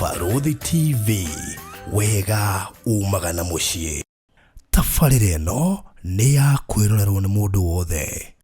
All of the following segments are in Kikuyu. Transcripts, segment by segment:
Barũthi TV, wega umaga na mũciĩ. Tabarĩra ĩno nĩ ya kwĩrorerwo nĩ mũndũ wothe.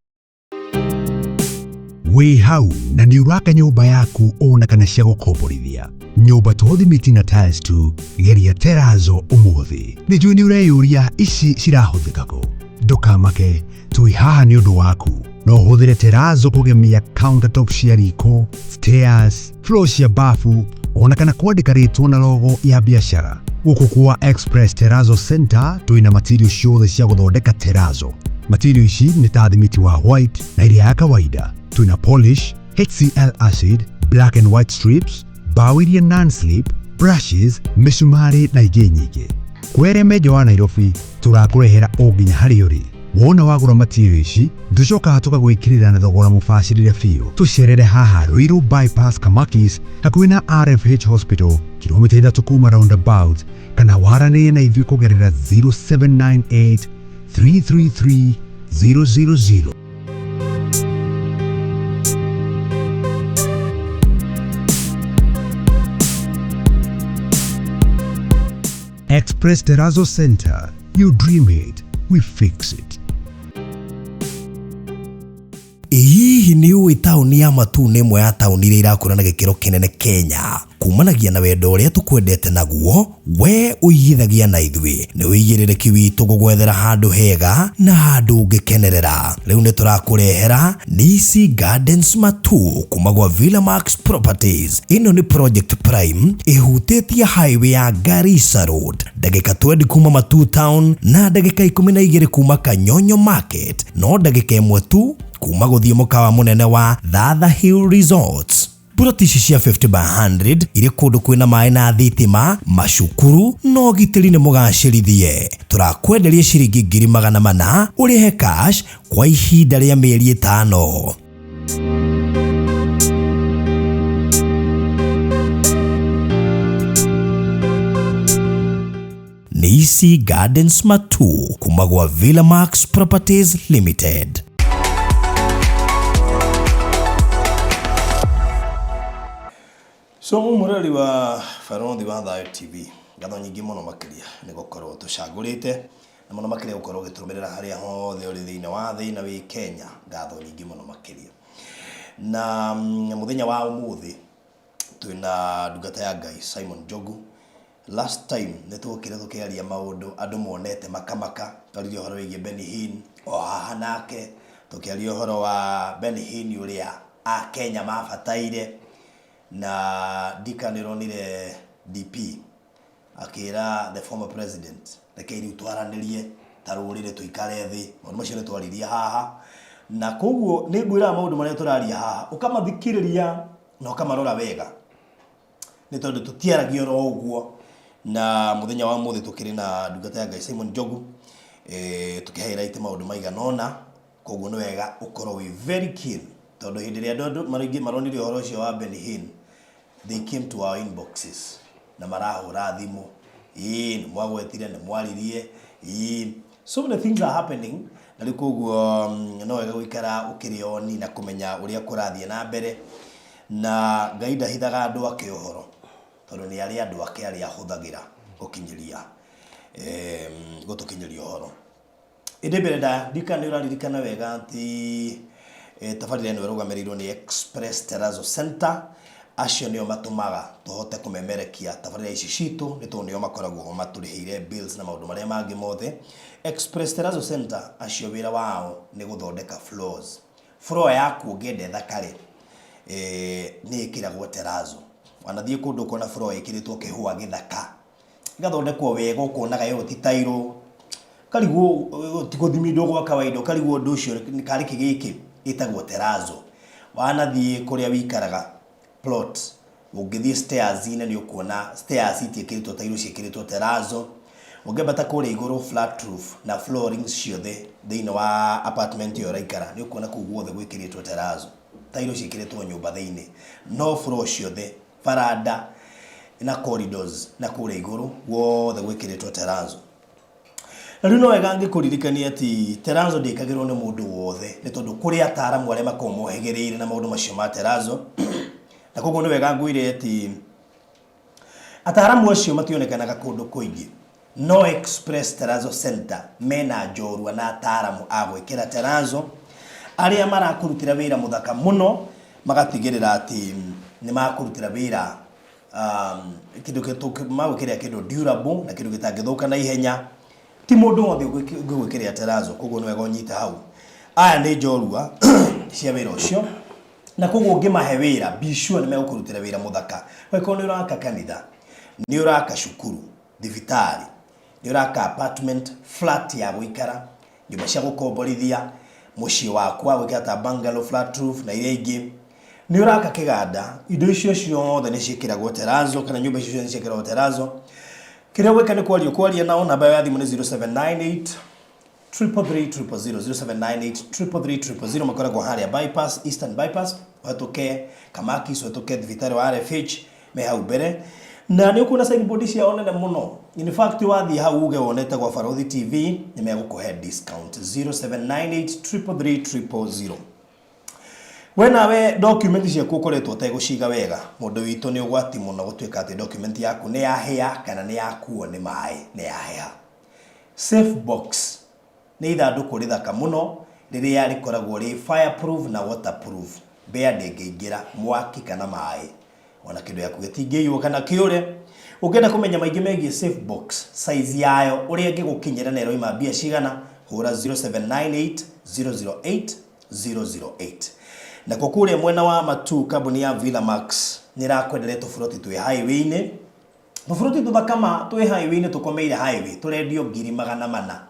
Wĩ hau na nĩ ũraka nyũmba yaku ona kana cia gũkomborithia nyũmba to thimiti na tiles tu, geria terazo ũmũthĩ. Nĩ njũĩ nĩ ũreyũria ici cirahũthĩka kũ. Ndũkamake, twĩ haha nĩ ũndũ waku. No ũhũthĩre terazo kũgemia countertop cia riko, stairs, floor cia bafu ona kana kwandĩka rĩtwa na logo ya biacara. Gũkũ kwa Express Terrazzo Center twĩna material ciothe cia gũthondeka terrazzo. Material ici nĩ ta thimiti wa white na ĩrĩa ya kawaida. Twĩna polish, HCl acid, black and white strips, mbaũ iria non-slip, brushes, mĩcumarĩ na ingĩ nyingĩ. Kwĩ arĩa me nja wa Nairobi tũrakũrehera o nginya harĩa ũrĩ. Wona wagũra material ici tũcokaga tũkagwĩkĩrĩra na thogora mũbacĩrĩre biũ. Tũcerere haha Ruiru Bypass Kamakis hakuhĩ na RFH Hospital kilomita 3 kuma roundabout, kana waranĩrie na ithuĩ kũgerera 0798 333 000. Express Terrazzo Center. You dream it, we fix it. Ĩ hihi nĩ ũĩ taũni ya Matuu nĩ ĩmwe ya taũni iria irakũra na gĩkĩro kĩnene Kenya? Kumanagia na wendo ũrĩa tũkwendete naguo, we ũigithagia na ithuĩ. Nĩ ũigĩrĩrĩki witũ gũgwethera handũ hega na handũ ũngĩkenerera. Rĩu nĩ tũrakũrehera Nisi Gardens Matuu kuma gwa Villa Max Properties. Ĩno nĩ project prime ĩhutĩtie highway ya Garissa Road, ndagĩka 20 kuma Matuu Town na ndagĩka 12 kuma Kanyonyo Market, no ndagĩka 1 tu kuma gũthiĩ mũkawa mũnene wa Thatha Hill Resorts. Ploti ici cia 50 by 100 irĩ kũndũ kwĩna maĩ na thitima, macukuru na ũgitĩri nĩ mũgacĩrithie. Tũrakwenderia ciringi 400,000 ũrĩhe cash kwa ihinda rĩa mĩeri 5. Nisi Gardens Matuu kuma gwa Villa Max Properties Limited. So mũrori wa Barũthi wa Thayũ TV, ngatho nyingĩ mũno makĩria nĩ gũkorwo tũcagũrĩte na mũno makĩria gũkorwo ũgĩtũrũmĩrĩra harĩa hothe ũrĩ thĩinĩ wa thĩ na wĩ Kenya, ngatho nyingĩ mũno makĩria. Na mũthenya wa ũmũthĩ twĩna ndungata ya Ngai Simon Njogu. Last time nĩ twokire tũkĩaria maũndũ andũ monete makamaka, twaririe ũhoro wĩgiĩ Benny Hinn o haha nake, tũkĩaria ũhoro wa Benny Hinn ũrĩa Akenya mabataire, na ndika nĩ ũronire DP akĩra the former president rekei rĩu twaranĩrie ta rũrĩrĩ tũikare thĩ. Maũndũ macio nĩ twaririe haha, na koguo nĩ ngwĩraga maũndũ marĩa tũraria haha ũkamathikĩrĩria na ũkamarora wega, nĩ tondũ tũtiaragia oro ũguo. Na mũthenya wa ũmũthĩ tũkĩrĩ na ndungata ya Ngai Simon Njogu, tũkĩ highlight maũndũ maigana ũna. Koguo nĩ wega ũkorwo wĩ very keen, tondũ hĩndĩ ĩrĩa andũ maingĩ maronire ũhoro ũcio wa Benny Hinn, they came to our inboxes na marahũra thimũ, ĩĩ nĩ mwagwetire, nĩ mwaririe, ĩĩ so many things are happening. Na rĩu koguo no wega gũikara ũkĩrĩ on na kũmenya ũrĩa kũrathiĩ na mbere. Na Ngai ndahithaga andũ ake ũhoro, tondũ nĩ arĩ andũ ake arĩa ahũthagĩra gũkinyĩria gũtũkinyĩria ũhoro. Ĩndĩ mbere ndaya, ndika nĩ ũraririkana wega atĩ tabarĩra ĩno ĩrũgamĩrĩirwo nĩ Express Terrazzo Center. Acio nĩo matũmaga tũhote kũmemerekia tabarĩra ici citũ, nĩ tondũ nĩo makoragwo matũrĩhĩire bills na maũndũ marĩa mangĩ mothe. Express Terrazzo Center acio wĩra wao nĩ gũthondeka floors. Floor yaku ũngĩenda ĩthakare, nĩ ĩkĩragwo terrazzo. Wanathiĩ kũndũ ũkona floor ĩkĩrĩtwo kĩhũa gĩthaka, ĩgathondekwo wega ũkonaga ĩyo ti tairo, ũkarigwo ti gũthimindwo gwa kawaida, ũkarigwo ũndũ ũcio karĩ kĩ gĩkĩ, ĩtagwo terrazzo. Wanathiĩ kũrĩa wĩikaraga plot, ũngĩthiĩ stairs inĩ nĩ ũkuona stairs itiĩkĩrĩtwo tairo ciĩkĩrĩtwo terrazzo. Ũngĩambata kũrĩa igũrũ flat roof na flooring ciothe thĩinĩ wa apartment ĩyo ũraikara, nĩ ũkuona kũu guothe gwĩkĩrĩtwo terrazzo. Tairo ciĩkĩrĩtwo nyũmba thĩinĩ, no floor ciothe, baranda na corridors na kũrĩa igũrũ guothe gwĩkĩrĩtwo terrazzo. Na rĩu no wega ngĩkũririkania atĩ terrazzo ndĩkagĩrwo nĩ mũndũ wothe, nĩ tondũ kũrĩ ataaramu arĩa makoragwo mohĩgĩrĩire na maũndũ macio ma terrazzo. Na koguo nĩ wega ngwĩre atĩ Ataaramu acio mationekanaga kũndũ kũingĩ. No Express Terrazzo Center mena njorua na ataaramu a gwĩkĩra terrazzo arĩa marakũrutĩra wĩra mũthaka mũno, magatigĩrĩra atĩ nĩ makũrutĩra wĩra kĩndũ magwĩkĩrĩra kĩndũ durable na kĩndũ gĩtangĩthũka na ihenya. Ti mũndũ wothe ũngĩgwĩkĩrĩra terrazzo, koguo nĩ wega ũnyite hau. Aya nĩ njorua cia wĩra ũcio, na koguo ũngĩmahe wĩra, be sure nĩ megũkũrutĩra wĩra mũthaka. Angĩkorwo nĩ ũraka kanitha, nĩ ũraka cukuru, thibitarĩ, nĩ ũraka apartment, flat ya gũikara, nyũmba cia gũkomborithia, mũciĩ waku wa gwĩkĩra ta bungalow, flat roof na iria ingĩ, nĩ ũraka kĩganda, indo icio ciothe nĩ ciĩkĩragwo terrazzo kana nyũmba icio ciothe nĩ ciĩkĩragwo terrazzo. Kĩrĩa ũgwĩka nĩ kwaria ũkwaria nao, namba yao ya thimũ nĩ 0798 333 000, 0798 333 000. Makoragwo harĩa bypass, Eastern Bypass, ũhetũke Kamakis, ũhetũke thibitarĩ wa RFH, me hau mbere na nĩ ũkuona signboard ciao nene mũno. In fact, wathiĩ hau uge wonete gwa Barothi TV, nĩ megũkũhe discount. 0798 333 000. We nawe document ciaku ũkoretwo ũtegũciga wega, mũndũ witũ, nĩ ũgwati mũno gũtuĩka atĩ document yaku nĩ yahĩa kana nĩ yakuo nĩ maĩ, nĩ yahĩa. Safe box nĩ ithandũkũ rĩthaka mũno rĩrĩa rĩkoragwo rĩ fireproof na waterproof. Mbĩa ndĩngĩingĩra, mwaki kana maĩ, ona kĩndũ gĩaku gĩtingĩiywo kana kĩũre. Ũngĩenda kũmenya maingĩ megiĩ safe box, size yayo, ũrĩa ĩngĩgũkinyĩra na ĩroima mbia cigana, hũra 0798 008 008. Nakuo kũrĩa mwena wa Matu, kambuni ya Villa Max nĩ ĩrakwenderia tũburoti twĩ highway-inĩ, tũburoti tũthakama twĩ highway-inĩ, tũkomeire highway, tũrendio 400,000.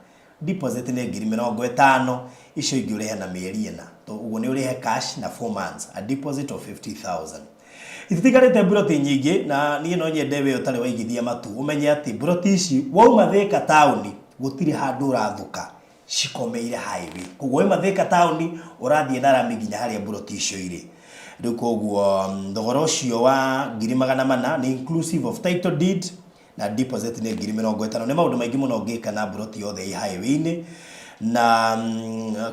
Deposit nĩ 50,000, icio ingĩ ũrĩhe na mĩeri 4. Ũguo nĩ ũrĩhe cash na 4 months, a deposit of 50,000. Ititigarĩte mburoti nyingĩ, na niĩ no nyende we ũtarĩ waigithia Matu ũmenye atĩ mburoti ici wauma Thĩka taũni gũtirĩ handũ ũrathũka, cikomeire highway. Koguo wauma Thĩka taũni ũrathiĩ na rami nginya harĩa mburoti icio irĩ rĩu. Koguo thogora ũcio wa 400,000 nĩ inclusive of title deed na deposit nĩ 50,000. Nĩ maũndũ maingĩ mũno ũngĩka na mburoti yothe ĩ highway-inĩ, na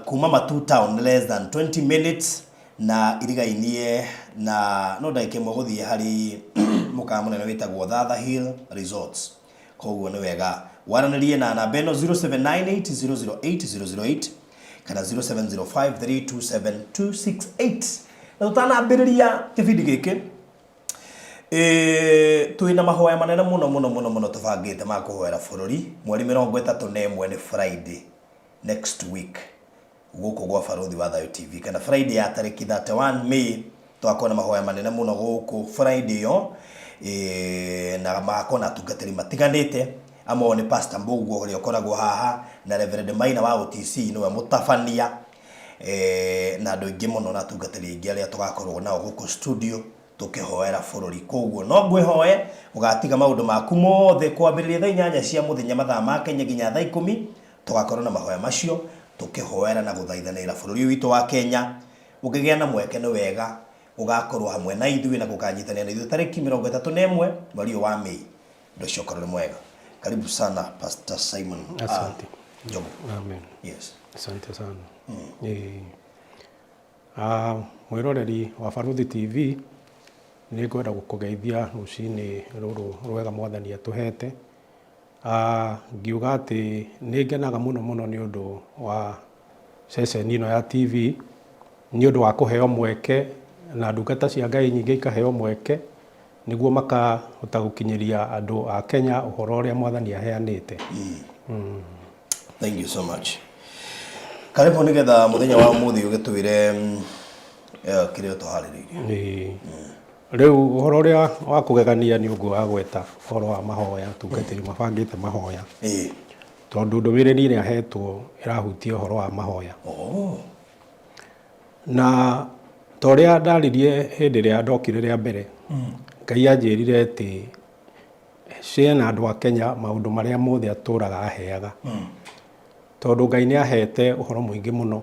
kuma Matu town less than 20 minutes, na irigainie na no ndagĩka 1 gũthiĩ harĩ mũkawa mũnene wĩtagwo Thatha Hill Resorts. Koguo nĩ wega waranĩrie na namba ĩno, 0798 008 008 kana 0705 327 268. Na tũtanambĩrĩria kĩbindi gĩkĩ, twĩna mahoya manene mũno mũno mũno mũno tũbangĩte ma kũhoera bũrũri mweri 31, nĩ Friday next week, gũkũ gwa Barothi wa Thayo TV, kana Friday ya tarĩki 31 May, tũgakorwo na mahoya manene mũno gũkũ Friday ĩyo, na magakorwo na atungatĩri matiganĩte. Amwe ao nĩ Pastor Mbũguo ũrĩa ũkoragwo haha, na Reverend Maina wa OTC nĩwe mũtabania, na andũ aingĩ mũno na atungatĩri aingĩ arĩa tũgakorwo nao gũkũ studio tũkĩhoera bũrũri. Koguo no ngwĩhoe ũgatiga maũndũ maku mothe kwambĩrĩria thaa 8 cia mũthenya mathaa ma Kenya nginya thaa 10, tũgakorwo na mahoya macio tũkĩhoera na gũthaithanĩra bũrũri ũyũ witũ wa Kenya. Ũngĩgĩa na mweke, nĩ wega ũgakorwo hamwe na ithuĩ na gũkanyitanĩra na ithuĩ tarĩki 31 mweri ũyũ wa Mĩĩ. Ũndũ ũcio ũkorwo nĩ mwega. Karibu sana, Pastor Simon. Asante. Njogu. Amen. Yes. Asante sana. Mwĩroreri wa Baruthi TV, nĩ ngwenda gũkũgeithia rũcinĩ rũrũ rwega mwathani atũhete. Ngiuga atĩ nĩ ngenaga mũno mũno nĩ ũndũ wa ceceni ĩno ya TV, nĩ ũndũ wa kũheo mweke na ndungata cia Ngai nyingĩ ikaheo mweke nĩguo makahota gũkinyĩria andũ a Kenya ũhoro ũrĩa mwathani aheanĩte. Thank you so much. Karibu, nĩgetha mũthenya wa ũmũthĩ ũgĩtwĩre kĩrĩa tũharĩrĩirie. Ĩĩ. Rĩu ũhoro ũrĩa wa kũgegania nĩ ũguo wagweta ũhoro wa mahoya, tungatĩri mabangĩte mahoya, tondũ ndũmĩrĩri ĩrĩa hetwo ĩrahutia ũhoro wa mahoya. Na ta ũrĩa ndaririe hĩndĩ ĩrĩa ndokire rĩa mbere, Ngai anjĩrire atĩ share na andũ a Kenya maũndũ marĩa mothe atũraga aheaga, tondũ Ngai nĩ ahete ũhoro mũingĩ mũno,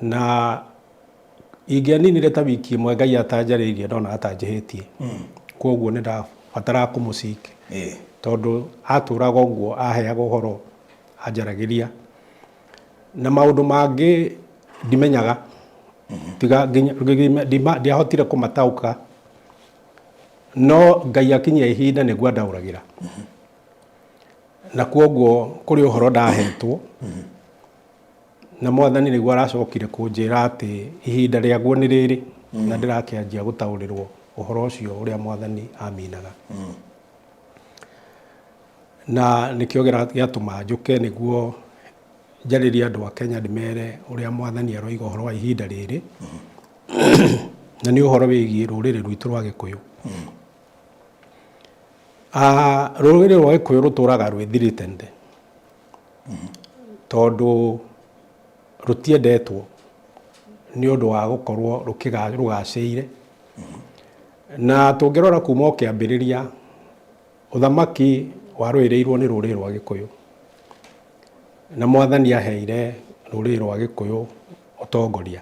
na ingĩaninire ta wiki 1 Ngai atanjarĩirie, ndonaga ta njĩhĩtie. Koguo nĩ ndabataraga kũmũcik, tondũ atũraga ũguo aheaga ũhoro anjaragĩria na maũndũ mangĩ ndimenyaga, tiga nginya ndiahotire kũmataũka. No Ngai akinyia ihinda nĩguo andaũragĩra. Na kwoguo kũrĩ ũhoro ndahetwo na mwathani nĩguo aracokire kũnjĩra atĩ ihinda rĩaguo nĩ rĩrĩ na ndĩrakĩanjia gũtaũrĩrwo ũhoro ũcio ũrĩa mwathani aminaga. Na nĩkĩo gĩatũma njũke nĩguo njarĩrie andũ a Kenya ndĩmere ũrĩa mwathani aroiga ũhoro wa ihinda rĩrĩ na nĩ ũhoro wĩgiĩ rũrĩrĩ rwitũ rwa Gĩkũyũ. Ah, rũrĩrĩ rwa Gĩkũyũ rũtũraga rwĩ threatened tondũ rũtiendetwo nĩ ũndũ wa gũkorwo rũgacĩire. Na tũngĩrora kuma o kĩambĩrĩria Ũthamaki warũĩrĩirwo nĩ rũrĩrĩ rwa Gĩkũyũ, na mwathani aheire rũrĩrĩ rwa Gĩkũyũ ũtongoria.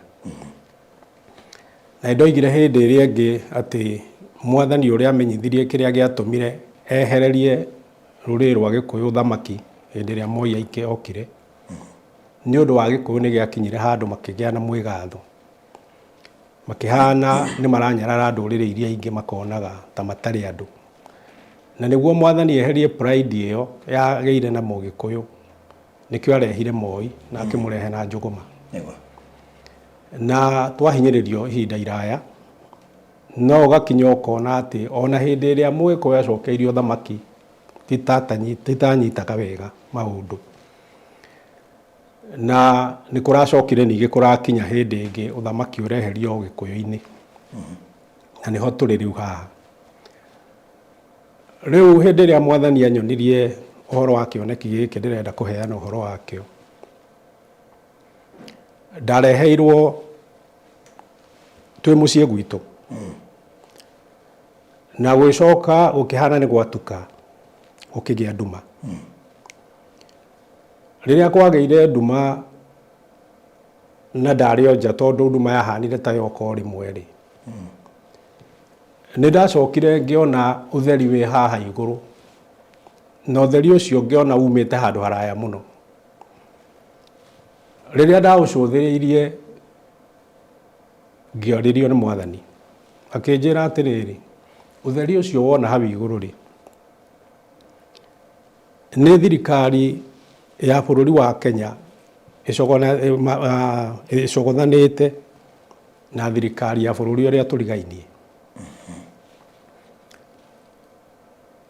Na nĩndoigire hĩndĩ ĩrĩa ĩngĩ atĩ mwathani ũrĩa amenyithirie kĩrĩa gĩatũmire ehererie rũrĩrĩ rwa Gĩkũyũ ũthamaki hĩndĩ ĩrĩa Moi okire, nĩ ũndũ wa Gĩkũyũ nĩ gĩakinyire handũ makĩgĩa na mwĩgatho. Makĩhana nĩ maranyarara ndũrĩrĩ iria ingĩ makonaga ta matarĩ andũ. Na nĩguo mwathani eherie pride ĩyo yagĩire na mũgĩkũyũ, nĩkĩo arehire Moi na akĩmũrehe na njũgũma. Na twahinyĩrĩrio ihinda iraya, no ũgakinya ũkona atĩ ona hĩndĩ ĩrĩa mũgĩkũyũ acokeirio ũthamaki titanyitaga wega maũndũ. Na nĩ kũracokire ningĩ kũrakinya hĩndĩ ĩngĩ ũthamaki ũreherio Gĩkũyũ-inĩ. Na nĩho tũrĩ rĩu haha. Rĩu hĩndĩ ĩrĩa mwathani anyonirie ũhoro wa kĩoneki gĩkĩ ndĩrenda kũheana ũhoro wakĩo, ndareheirwo twĩ mũciĩ gwitũ. Na gũgĩcoka gũkĩhana nĩ gwatuka, gũkĩgĩa nduma. Rĩrĩa kwagĩire nduma na ndarĩ o nja tondũ nduma yahanire ta yoka o rĩmwe rĩ, nĩ ndacokire ngĩona ũtheri wĩ haha igũrũ, na ũtheri ũcio ngĩona umĩte handũ haraya mũno. Rĩrĩa ndaũcũthĩrĩirie ngĩarĩrio nĩ mwathani, akĩnjĩra atĩrĩrĩ, ũtheri ũcio wona hau igũrũ rĩ, Nĩ thirikari ya bũrũri wa Kenya ĩcogothanĩte na thirikari ya bũrũri ũrĩa tũrigainie.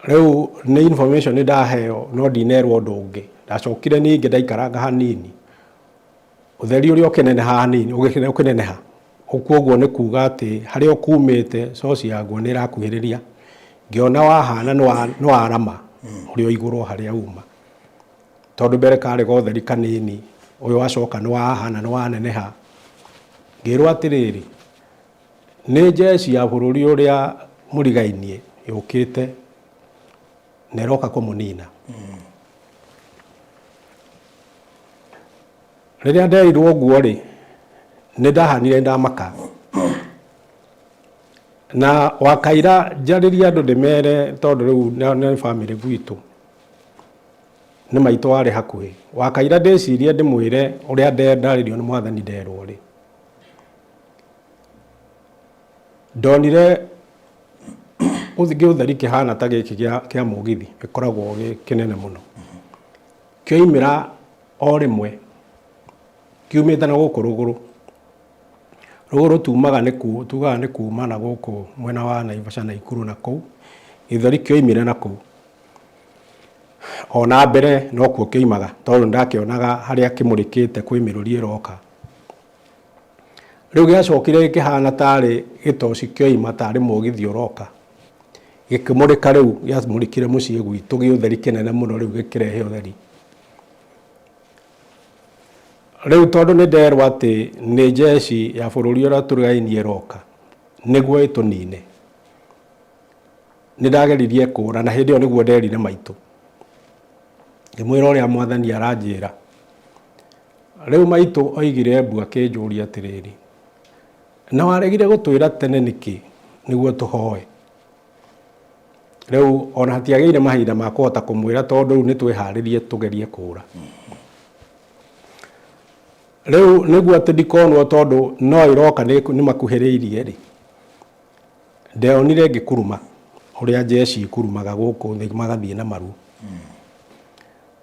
Rĩu nĩ information ndaheo no ndinerwo ũndũ ũngĩ. Ndacokire ningĩ ndaikaranga hanini. Ũtheri ũrĩa ũkĩneneha hanini, ũkĩneneha, kwoguo nĩ kuuga atĩ harĩa ũkumĩte source yaguo nĩ ĩrakuhĩrĩria, ngĩona wahana nĩ warama ũrĩ o igũrũ harĩa uma. Tondũ mbere karĩ gotheri kanini, ũyũ wacoka nĩ wahana nĩ waneneha. Ngĩrwo atĩrĩrĩ, nĩ jeshi ya bũrũri ũrĩa mũrigainie yũkĩte na ĩroka kũmũnina. Rĩrĩa nderirwo ũguo rĩ, nĩ ndahanire ndamaka. Na wakaira njarĩrie andũ ndĩmere tondũ rĩu nĩ bamĩrĩ gwitũ, nĩ maitũ warĩ hakuhĩ. Wakaira ndĩcirie ndĩmwĩre ũrĩa ndarĩrio nĩ mwathani nderwo rĩ, ndonire gĩũtheri kĩhana ta gĩkĩ kĩa mũgithi gĩkoragwo gĩ kĩnene mũno. Kĩoimĩra o rĩmwe kiumĩte na gũkũ rũgũrũ. Rũgũrũ tumaga nĩ ku, tugaga nĩ kuma na gũkũ mwena wa Naivasha Naikuru na kũu, gĩthweri kĩoimire na kũu. Ona mbere nokuo kĩoimaga tondũ nĩndakĩonaga harĩa kĩmũrĩkĩte kwĩ mĩrũri ĩroka. Rĩu gĩacokire gĩkĩhana tarĩ gĩtoci kĩoima tarĩ mũgithi ũroka. Gĩkĩmũrĩka rĩu gĩamũrĩkire mũciĩ gwitũ gĩũtheri kĩnene mũno rĩu gĩkĩrehe ũtheri. Rĩu tondũ nĩ nderwo atĩ nĩ jeshi ya bũrũri ũrĩa tũrigainie ĩroka nĩguo ĩtũnine, nĩ ndageririe kũra na hĩndĩ ĩyo nĩguo nderire maitũ. Ngĩmwĩra ũrĩa mwathani aranjĩra. Rĩu maitũ oigire mbu akĩnjũria atĩrĩrĩ, na waregire gũtwĩra tene nĩkĩ nĩguo tũhoe? Rĩu ona hatiagĩire mahinda ma kũhota kũmwĩra tondũ rĩu nĩ twĩharĩrie tũgerie kũra. Rĩu nĩguo atĩ ndikonwo tondũ no ĩroka nĩ makuhĩrĩirie rĩ, ndeonire ngĩkuruma Ũrĩa njeci ikurumaga gũkũ thĩ magathiĩ na maru.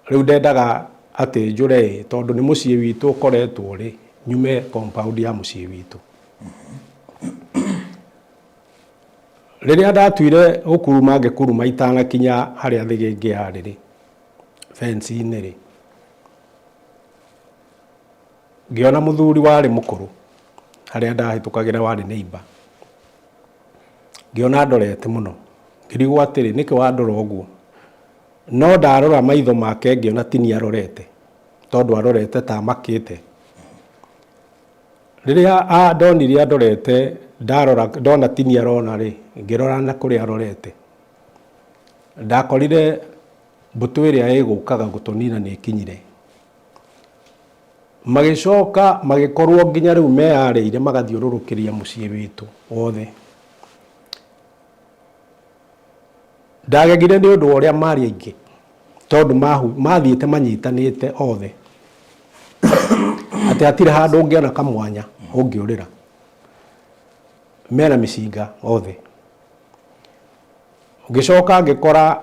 Rĩu ndendaga atĩ njũre ĩ, tondũ nĩ mũciĩ witũ ũkoretwo rĩ, nyume compound ya mũciĩ witũ. Rĩrĩa ndatuire gũkuruma ngĩkuruma itanakinya harĩa thĩgĩngĩ yarĩ rĩ, fence-inĩ rĩ, ngĩona mũthuri warĩ mũkũrũ harĩa ndahĩtũkagĩra warĩ neighbor. Ngĩona andorete mũno, ngĩrigwo atĩrĩ, nĩkĩ wandora ũguo? No ndarora maitho make ngĩona ti niĩ arorete, tondũ arorete ta amakĩte. Rĩrĩa ndonire andorete, ndarora ndona ti niĩ arona-rĩ, ngĩrora na kũrĩa arorete. Ndakorire mbũtũ ĩrĩa ĩgũkaga gũtũnina nĩ ĩkinyire. Magĩcoka magĩkorwo nginya rĩu meyarĩire magathiũrũrũkĩria mũciĩ witũ wothe. Ndagegire nĩ ũndũ wa ũrĩa maarĩ aingĩ tondũ mathiĩte manyitanĩte othe atĩ hatirĩ handũ ũngĩona kamwanya ũngĩũrĩra. Mena mĩcinga othe. Ngĩcoka ngĩkora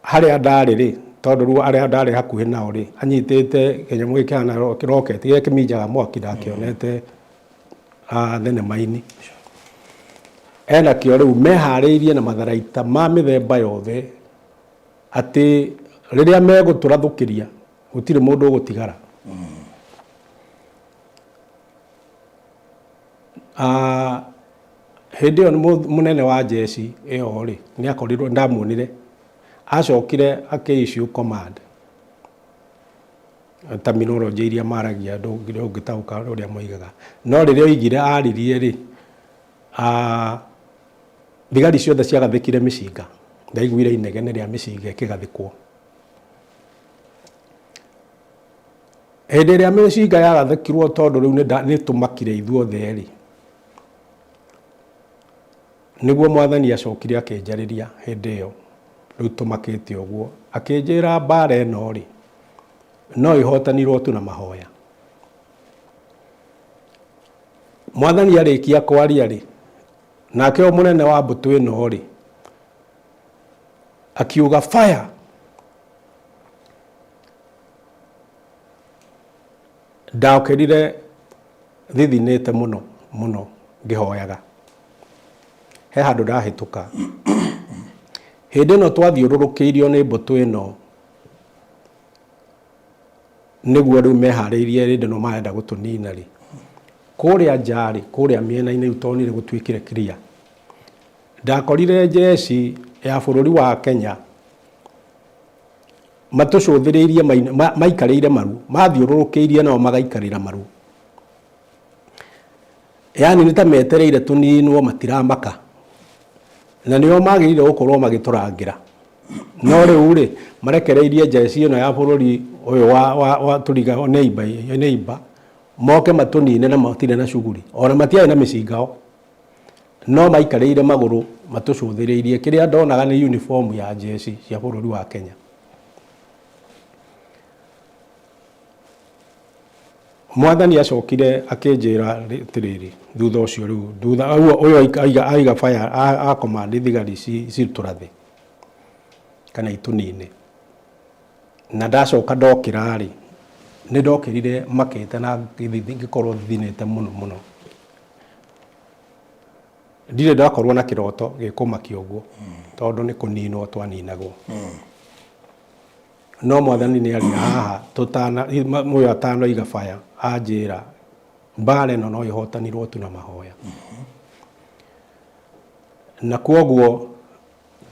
Harĩa ndarĩ rĩ, tondũ rĩu arĩa ndarĩ hakuhĩ nao rĩ, anyitĩte kĩnyamũ gĩkĩ kĩhana roketi kĩrĩa kĩminjaga mwaki ndakĩonete thenema-inĩ. Enakĩo rĩu meharĩirie na matharaita ma mĩthemba yothe atĩ rĩrĩa megũtũrathũkĩria gũtirĩ mũndũ ũgũtigara. Hĩndĩ ĩyo mũnene wa njeci ĩyo rĩ, nĩ akorirwo, ndamuonire, acokire akĩ issue command, terminology iria maragia ndũngĩtaũka ũrĩa moigaga. No rĩrĩa oigire aririe rĩ, thigari ciothe ciagathĩkire mĩcinga, ndaiguire inegene rĩa mĩcinga ĩkĩgathĩkwo. Hĩndĩ ĩrĩa mĩcinga yagathĩkirwo tondũ rĩu nĩ tũmakire ithuothe rĩ, Nĩguo Mwathani acokire akĩnjarĩria hĩndĩ ĩyo rĩu tũmakĩte ũguo, akĩnjĩra mbara ĩno-rĩ, no ĩhotanirwo tu na mahoya. Mwathani arĩkia kwaria-rĩ, nake o mũnene wa mbũtũ ĩno-rĩ, akiuga fire! Ndokĩrire thithinĩte mũno mũno ngĩhoyaga. He handũ ndahĩtũka. Hĩndĩ ĩno twathiũrũrũkĩirio nĩ mbũtũ ĩno, nĩguo rĩu meharĩirie hĩndĩ ĩno marenda gũtũnina rĩ, kũrĩa nja rĩ, kũrĩa mĩena-inĩ rĩu tonire gũtuĩkire clear. Ndakorire njeci ya bũrũri wa Kenya matũcũthĩrĩirie maikarĩire maru, mathiũrũrũkĩirie nao magaikarĩra maru. Yaani nĩ ta metereire tũninwo matiramaka. Na nĩo magĩrĩire gũkorwo magĩtũrangĩra. No rĩu rĩ, marekereirie njeci ĩno ya bũrũri ũyũ wa, wa, wa tũriga neighbor, neighbor, moke matũnine na matirĩ na cuguri. Ona matiarĩ na mĩcinga o. No maikarĩire magũrũ matũcũthĩrĩirie. Kĩrĩa ndonaga nĩ uniform ya njeci cia bũrũri wa Kenya. Mwathani acokire akĩnjĩra atĩrĩrĩ, thutha ũcio rĩu, thutha ũyũ aiga, aiga fire, a command thigari citũrathe kana itũnine. Na ndacoka ndokĩra rĩ, nĩ ndokĩrire makĩte na ngĩkorwo thithinĩte mũno mũno. Ndirĩ ndakorwo na kĩroto gĩkũmakia ũguo, tondũ nĩ kũninwo twaninagwo. No Mwathani nĩ aria haha tũtana ũyũ atanoiga baya anjĩra mbara ĩno no ĩhotanirwo tu na mahoya. Na kwoguo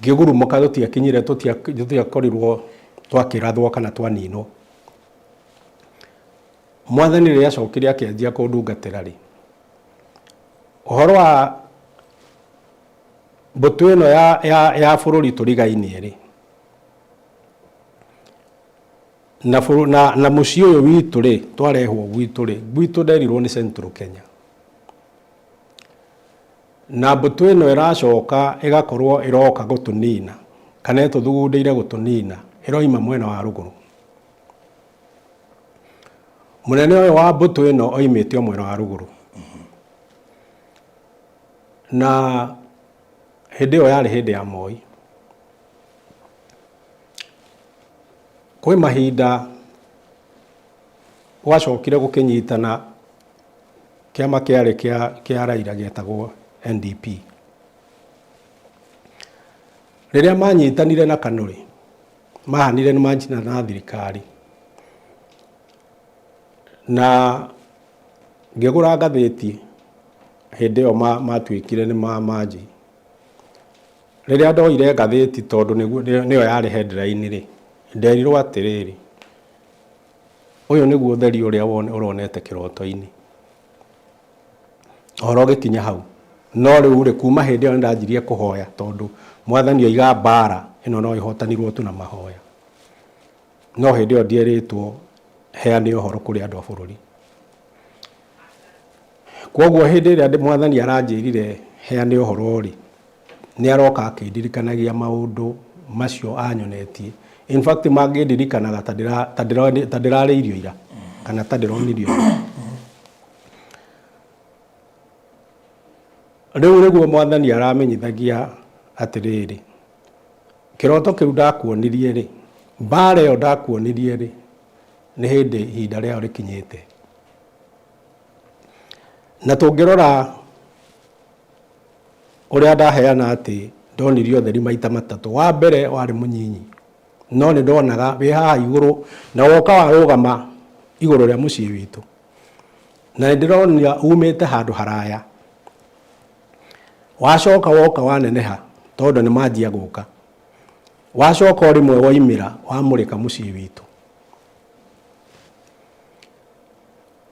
ngĩgurumũka tũtiakinyire tũtiakorirwo twakĩrathwo kana twaninwo. Mwathani rĩrĩa acokire akĩanjia kũndungatĩra rĩ, ũhoro wa mbũtũ ĩno ya, ya, ya bũrũri tũrigainie rĩ, Na, na, na mũciĩ ũyũ witũ rĩ, twarehwo gwitũ rĩ, gwitũ nderirwo nĩ Central Kenya. Na mbũtũ ĩno ĩracoka ĩgakorwo ĩroka gũtũnina, kana ĩtũthugundĩire gũtũnina, ĩroima mwena wa rũgũrũ. Mũnene ũyũ wa mbũtũ ĩno oimĩte o mwena wa rũgũrũ. Na Hĩndĩ ĩyo yarĩ hĩndĩ ya Moi. Kwĩ mahinda gwacokire gũkĩnyitana kĩama kĩarĩ kĩa, kĩa Raila gĩetagwo NDP. Rĩrĩa manyitanire na KANU rĩ, mahanire nĩ manyitanire na thirikari na ngĩgũra ngathĩti hĩndĩ ĩyo matuĩkire nĩ manji. Rĩrĩa ndoire ngathĩti tondũ nĩyo yarĩ headline rĩ, nderirwo atĩrĩrĩ, ũyũ nĩguo ũtheri ũrĩa ũronete kĩroto-inĩ. Ũhoro ũgĩkinya hau. No rĩu rĩ, kuma hĩndĩ ĩyo nĩ ndanjirie kũhoya tondũ mwathani oiga mbara ĩno no ĩhotanirwo tu na mahoya. No hĩndĩ ĩyo ndierĩtwo heane ũhoro kũrĩ andũ a bũrũri. Kwoguo hĩndĩ ĩrĩa mwathani aranjĩrire heane ũhoro rĩ, nĩ aroka akĩndirikanagia maũndũ macio anyonetie. In fact mangĩndirikanaga ta ndĩrarĩirio ira kana ta ndĩronirio ira. Rĩu nĩguo mwathani aramenyithagia atĩrĩrĩ, kĩroto kĩu ndakuonirie rĩ, mbara ĩyo ndakuonirie rĩ, nĩ hĩndĩ ihinda rĩayo rĩkinyĩte. Na tũngĩrora ũrĩa ndaheana atĩ ndonirio ũtheri maita matatũ, wa mbere warĩ mũnyinyi, no nĩ ndonaga wĩ haha igũrũ na woka warũgama igũrũ rĩa mũciĩ witũ, na nĩ ndĩronire umĩte handũ haraya, wacoka woka waneneha tondũ nĩ manjia gũka, wacoka o rĩmwe woimĩra wamũrĩka mũciĩ witũ.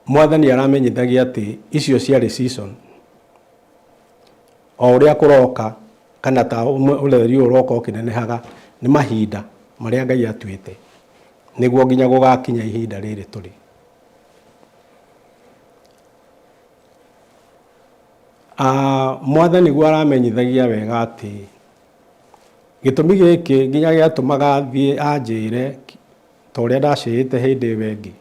Mwathani aramenyithagia atĩ icio ciarĩ season, o ũrĩa kũroka kana ta ũtheri ũyũ ũroka ũkĩnenehaga nĩ mahinda marĩa Ngai atuĩte nĩguo nginya gũgakinya ihinda rĩrĩ tũrĩ. Mwathani guo aramenyithagia wega atĩ gĩtũmi gĩkĩ nginya gĩatũmaga thiĩ anjĩre ta ũrĩa ndacĩĩte hĩndĩ ĩyo ĩngĩ,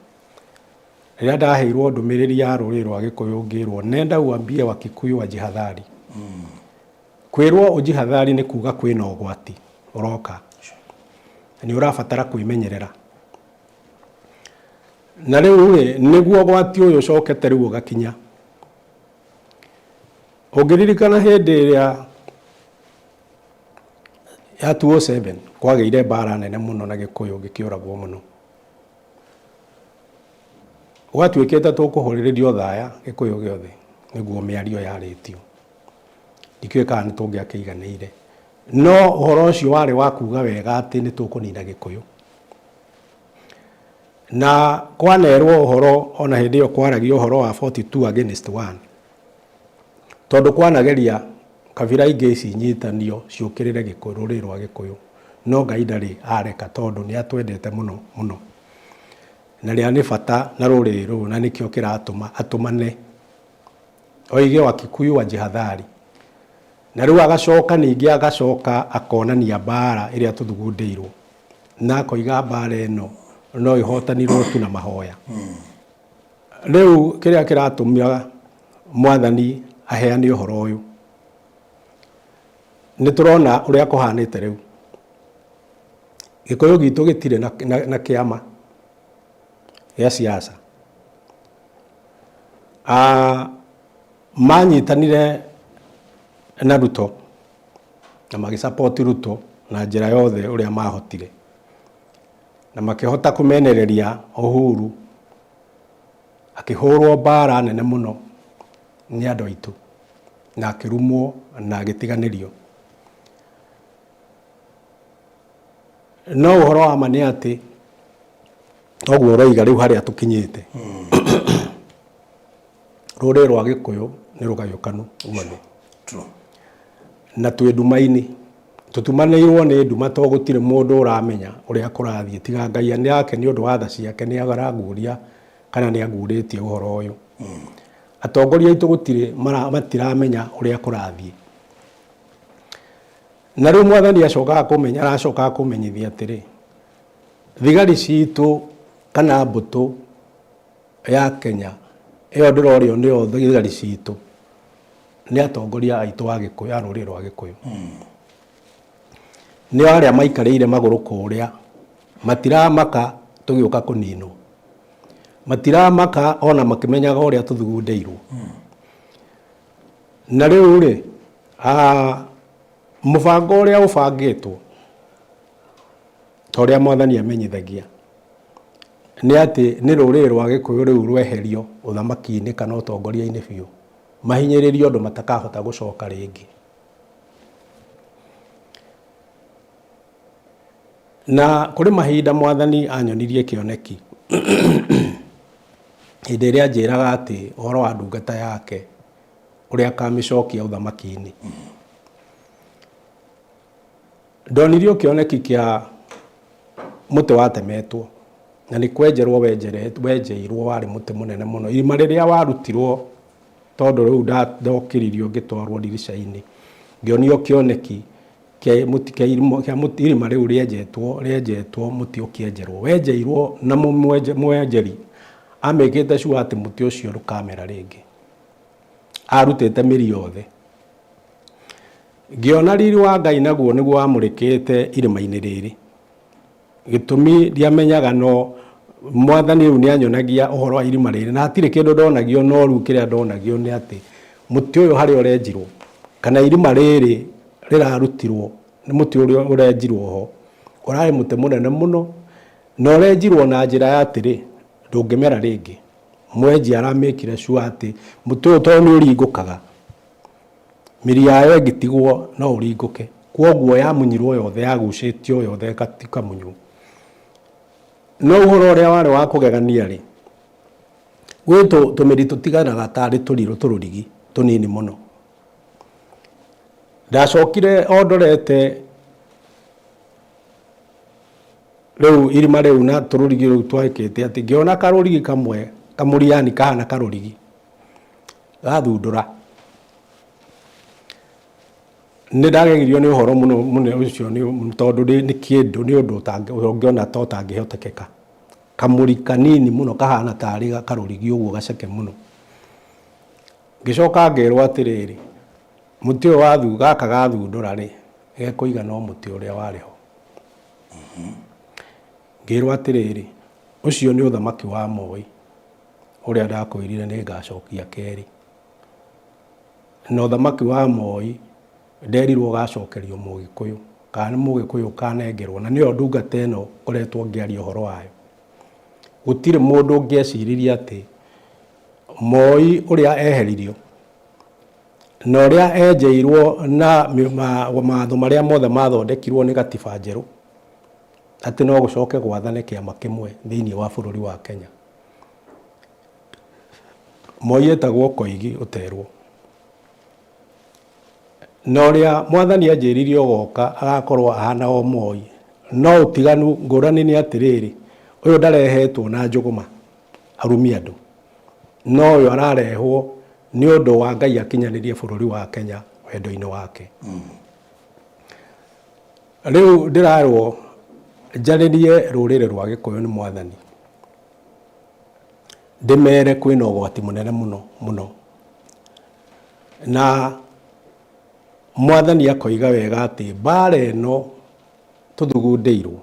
rĩrĩa ndaheirwo ndũmĩrĩri ya rũrĩrĩ rwa Gĩkũyũ ngĩrwo nenda uambie Wakikuyu wajihadhari. Kwĩrwo ũjihadhari nĩ kuga kwĩna ũgwati ũroka na nĩ ũrabatara kwĩmenyerera. Na rĩu rĩ, nĩguo ũgwati ũyũ ũcokete rĩu ũgakinya. Ũngĩririkana hĩndĩ ĩrĩa ya 2007 kwagĩire mbara nene mũno na Gĩkũyũ gĩkĩũragwo mũno. Gwatuĩkĩte tũkũhũrĩrĩrio thaya Gĩkũyũ gĩothe nĩguo mĩario yarĩtio. Ndikĩũĩ kana nĩ tũngĩakĩiganĩire. No ũhoro ũcio warĩ wa kuga wega atĩ nĩ tũkũnina Gĩkũyũ. Na kwanerwo ũhoro ona hĩndĩ ĩyo kwaragio ũhoro wa 42 against 1. Tondũ kwanageria kabira ingĩ ici inyitanio ciũkĩrĩre Gĩkũyũ, rũrĩrĩ rwa Gĩkũyũ. No Ngai ndarĩ areka tondũ nĩ atwendete mũno mũno. Na rĩa nĩ bata na rũrĩrĩ rũrũ na nĩkĩo kĩratũma atũmane. Oige Wakikuyu wajihadhari. Na rĩu agacoka ningĩ agacoka akonania mbara ĩrĩa tũthugundĩirwo. Na akoiga mbara ĩno no ĩhotanirwo tu na mahoya. Rĩu kĩrĩa kĩratũma Mwathani aheane ũhoro ũyũ, nĩ tũrona ũrĩa kũhanĩte rĩu. Gĩkũyũ gitũ gĩtirĩ na, na, na kĩama gĩa siasa. Ah, manyitanire na Ruto na magĩsapoti Ruto na njĩra yothe ũrĩa mahotire na makĩhota kũmenereria Uhuru akĩhũrwo mbara nene mũno nĩ andũ aitũ na akĩrumwo na agĩtiganĩrio. No ũhoro wa ma nĩ atĩ toguo ũroiga rĩu harĩa tũkinyĩte rũrĩrĩ rwa Gĩkũyũ nĩ rũgayũkanu guothe na twĩ nduma-inĩ tũtumanĩirwo nĩ nduma to gũtirĩ mũndũ ũramenya ũrĩa kũrathiĩ tiga Ngai nĩ yake nĩ ũndũ wa tha ciake nĩ araguũria kana nĩ aguũrĩtie ũhoro ũyũ. Atongoria aitũ gũtirĩ matiramenya ũrĩa kũrathiĩ. Na rĩu mwathani acokaga kũmenya aracokaga kũmenyithia atĩrĩ, thigari citũ kana mbũtũ ya Kenya ĩyo ndĩrorio nĩyo thigari citũ. Nĩ atongoria aitũ a Gĩkũyũ, a rũrĩrĩ rwa Gĩkũyũ. Nĩo arĩa maikarĩire magũrũ kũrĩa, matiramaka tũgĩũka kũninwo. Matiramaka ona makĩmenyaga ũrĩa tũthugundĩirwo. Na rĩu rĩ, mũbango ũrĩa ũbangĩtwo, ta ũrĩa mwathani amenyithagia, nĩ atĩ nĩ rũrĩrĩ rwa Gĩkũyũ rĩu rweherio ũthamaki-inĩ kana ũtongoria-inĩ biũ, mahinyĩrĩrio ũndũ matakahota gũcoka rĩngĩ. Na kũrĩ mahinda mwathani anyonirie kĩoneki hĩndĩ ĩrĩa anjĩraga atĩ ũhoro wa ndungata yake ũrĩa akamĩcokia ũthamaki-inĩ. Ndonirio kĩoneki kĩa mũtĩ watemetwo na nĩ kwenjerwo wenjeirwo warĩ mũtĩ mũnene mũno. Irima rĩrĩa warutirwo tondũ rĩu ndokĩririo ngĩtwarwo ndirica-inĩ ngĩonio kĩoneki kĩa mũtĩ irima rĩu rĩenjetwo rĩenjetwo mũtĩ ũkĩenjerwo. Wenjeirwo na mwenjeri amĩkĩte sure atĩ mũtĩ ũcio ndũkamera rĩngĩ. Arutĩte mĩri yothe. Ngĩona riri wa Ngai naguo nĩguo wamũrĩkĩte irĩma-inĩ rĩrĩ. Gĩtũmi ndiamenyaga no mwathani rĩu nĩanyonagia ũhoro wa irima rĩrĩ na hatirĩ kĩndũ ndonagio no rĩu kĩrĩa ndonagio nĩ atĩ mũtĩ ũyũ harĩa ũrenjirwo kana irima rĩrĩ rĩrarutirwo nĩ mũtĩ ũrĩa ũrenjirwo ho ũrarĩ mũtĩ mũnene mũno na ũrenjirwo na njĩra ya atĩrĩ ndũngĩmera rĩngĩ. Mwenji aramĩkire sure atĩ mũtĩ ũyũ tondũ nĩ ũringũkaga Mĩri yayo ĩngĩtigwo no ũringũke. Kwoguo yamunyirwo yothe, yagucĩtio yothe ĩkamunywo. No ũhoro ũrĩa warĩ wa kũgegania-rĩ, gwĩ tũmĩri tũtigaraga tarĩ tũrirũ tũrũrigi tũnini mũno. Ndacokire o ndorete rĩu irima rĩu na tũrũrigi rũu twekĩte atĩ, ngĩona karũrigi kamwe kamũri yani kahana karũrigi. Gathundũra. Nĩ ndagegirio nĩ ũhoro mũno mũno ũcio nĩ tondũ nĩ kĩndũ nĩ ũndũ ũngĩona ta ũtangĩhotekeka. Kamũri kanini mũno kahana tarĩ karũrigi ũguo gaceke mũno. Ngĩcoka ngĩrwo atĩrĩrĩ, mũtĩ ũyũ wathu gaka gathundũra rĩ, gekũigana o mũtĩ ũrĩa warĩ ho. Ngĩrwo atĩrĩrĩ, ũcio nĩ ũthamaki wa Moi. Ũrĩa ndakwĩrire nĩ ngacokia kerĩ. Na ũthamaki wa Moi nderirwo ũgacokerio Mũgĩkũyũ, kana nĩ Mũgĩkũyũ ũkanengerwo, na nĩyo ndungata ĩno ngoretwo ngĩaria ũhoro wayo. Gũtirĩ mũndũ ũngĩeciririe atĩ Moi ũrĩa eheririo na ũrĩa enjeirwo na mawatho marĩa mothe mathondekirwo nĩ gatiba njerũ, atĩ no gũcoke gwathane kĩama kĩmwe thĩinĩ wa bũrũri wa Kenya. Moi etagwo Koigi ũterwo. Na ũrĩa mwathani anjĩrire ũgoka agakorwo ahana o Moi. No ũtiganu ngũrani nĩ atĩrĩrĩ, ũyũ ndarehetwo na njũgũma arumie andũ. No ũyũ ararehwo nĩ ũndũ wa Ngai akinyanĩrie bũrũri wa Kenya wendo-inĩ wake. Rĩu ndĩrarwo njarĩrie rũrĩrĩ rwa Gĩkũyũ nĩ mwathani. Ndĩmere kwĩna ũgwati mũnene mũno mũno. Na mwathani akoiga wega atĩ mbara ĩno tũthugundĩirwo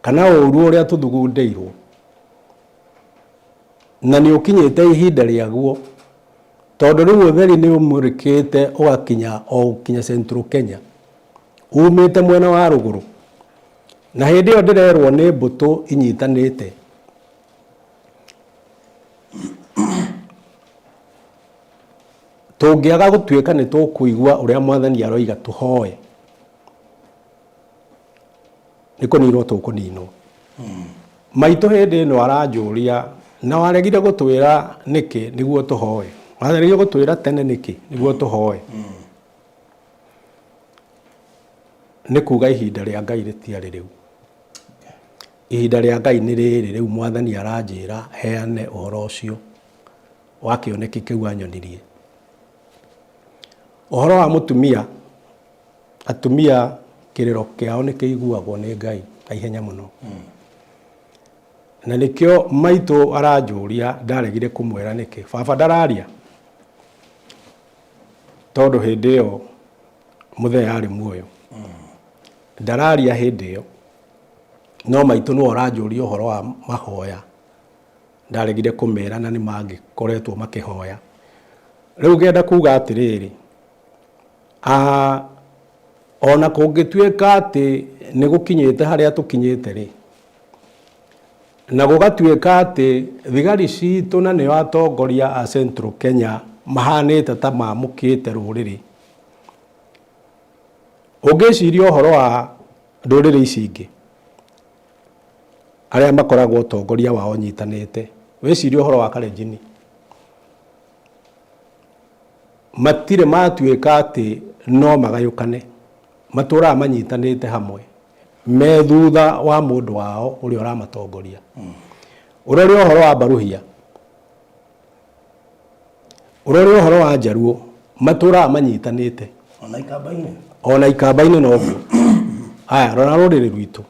kana ũru ũrĩa tũthugundĩirwo na nĩ ũkinyĩte ihinda rĩaguo tondũ rĩu ũtheri nĩ ũmũrĩkĩte ũgakinya o gũkinya Central Kenya umĩte mwena wa rũgũrũ. Na hĩndĩ ĩyo ndĩrerwo nĩ mbũtũ inyitanĩte. Tũngĩaga gũtuĩka nĩ tũkũigua ũrĩa mwathani aroiga tũhoe, nĩ kũninwo tũkũninwo. Maitũ hĩndĩ ĩno aranjũria, na waregire gũtwĩra nĩkĩ nĩguo tũhoe? Waregire gũtwĩra tene nĩkĩ nĩguo tũhoe? Nĩ kuga ihinda rĩa Ngai rĩtiarĩ rĩu. Ihinda rĩa Ngai nĩ rĩrĩ rĩu mwathani aranjĩra heane ũhoro ũcio wa kĩoneki kĩu anyonirie. Ũhoro wa mũtumia, atumia kĩrĩro kĩao nĩ kĩiguagwo nĩ Ngai na ihenya mũno. Na nĩkĩo maitũ aranjũria ndaregire kũmwĩra nĩkĩ. Baba ndararia. Tondũ hĩndĩ ĩyo mũthee arĩ muoyo. Ndararia hĩndĩ ĩyo, no maitũ nĩwe ũranjũria ũhoro wa mahoya. Ndaregire kũmera na nĩ mangĩkoretwo makĩhoya. Rĩu ngenda kuga atĩrĩrĩ, ona kũngĩtuĩka atĩ nĩ gũkinyĩte harĩa tũkinyĩte rĩ, na gũgatuĩka atĩ thigari citũ na nĩo atongoria a Central Kenya mahanĩte ta mamũkĩte rũrĩrĩ. Ũngĩciria ũhoro wa ndũrĩrĩ ici ingĩ, arĩa makoragwo ũtongoria wao ũnyitanĩte, wĩcirie ũhoro wa Kalenjin. Matirĩ matuĩka atĩ no magayũkane, matũraga manyitanĩte hamwe me thutha wa mũndũ wao ũrĩa ũramatongoria. Ũrore ũhoro wa Mbaruhia, ũrore ũhoro wa Njaruo, matũraga manyitanĩte. Ona ikamba-inĩ? Ona ikamba-inĩ noguo. Aya, rora rũrĩrĩ rwitũ.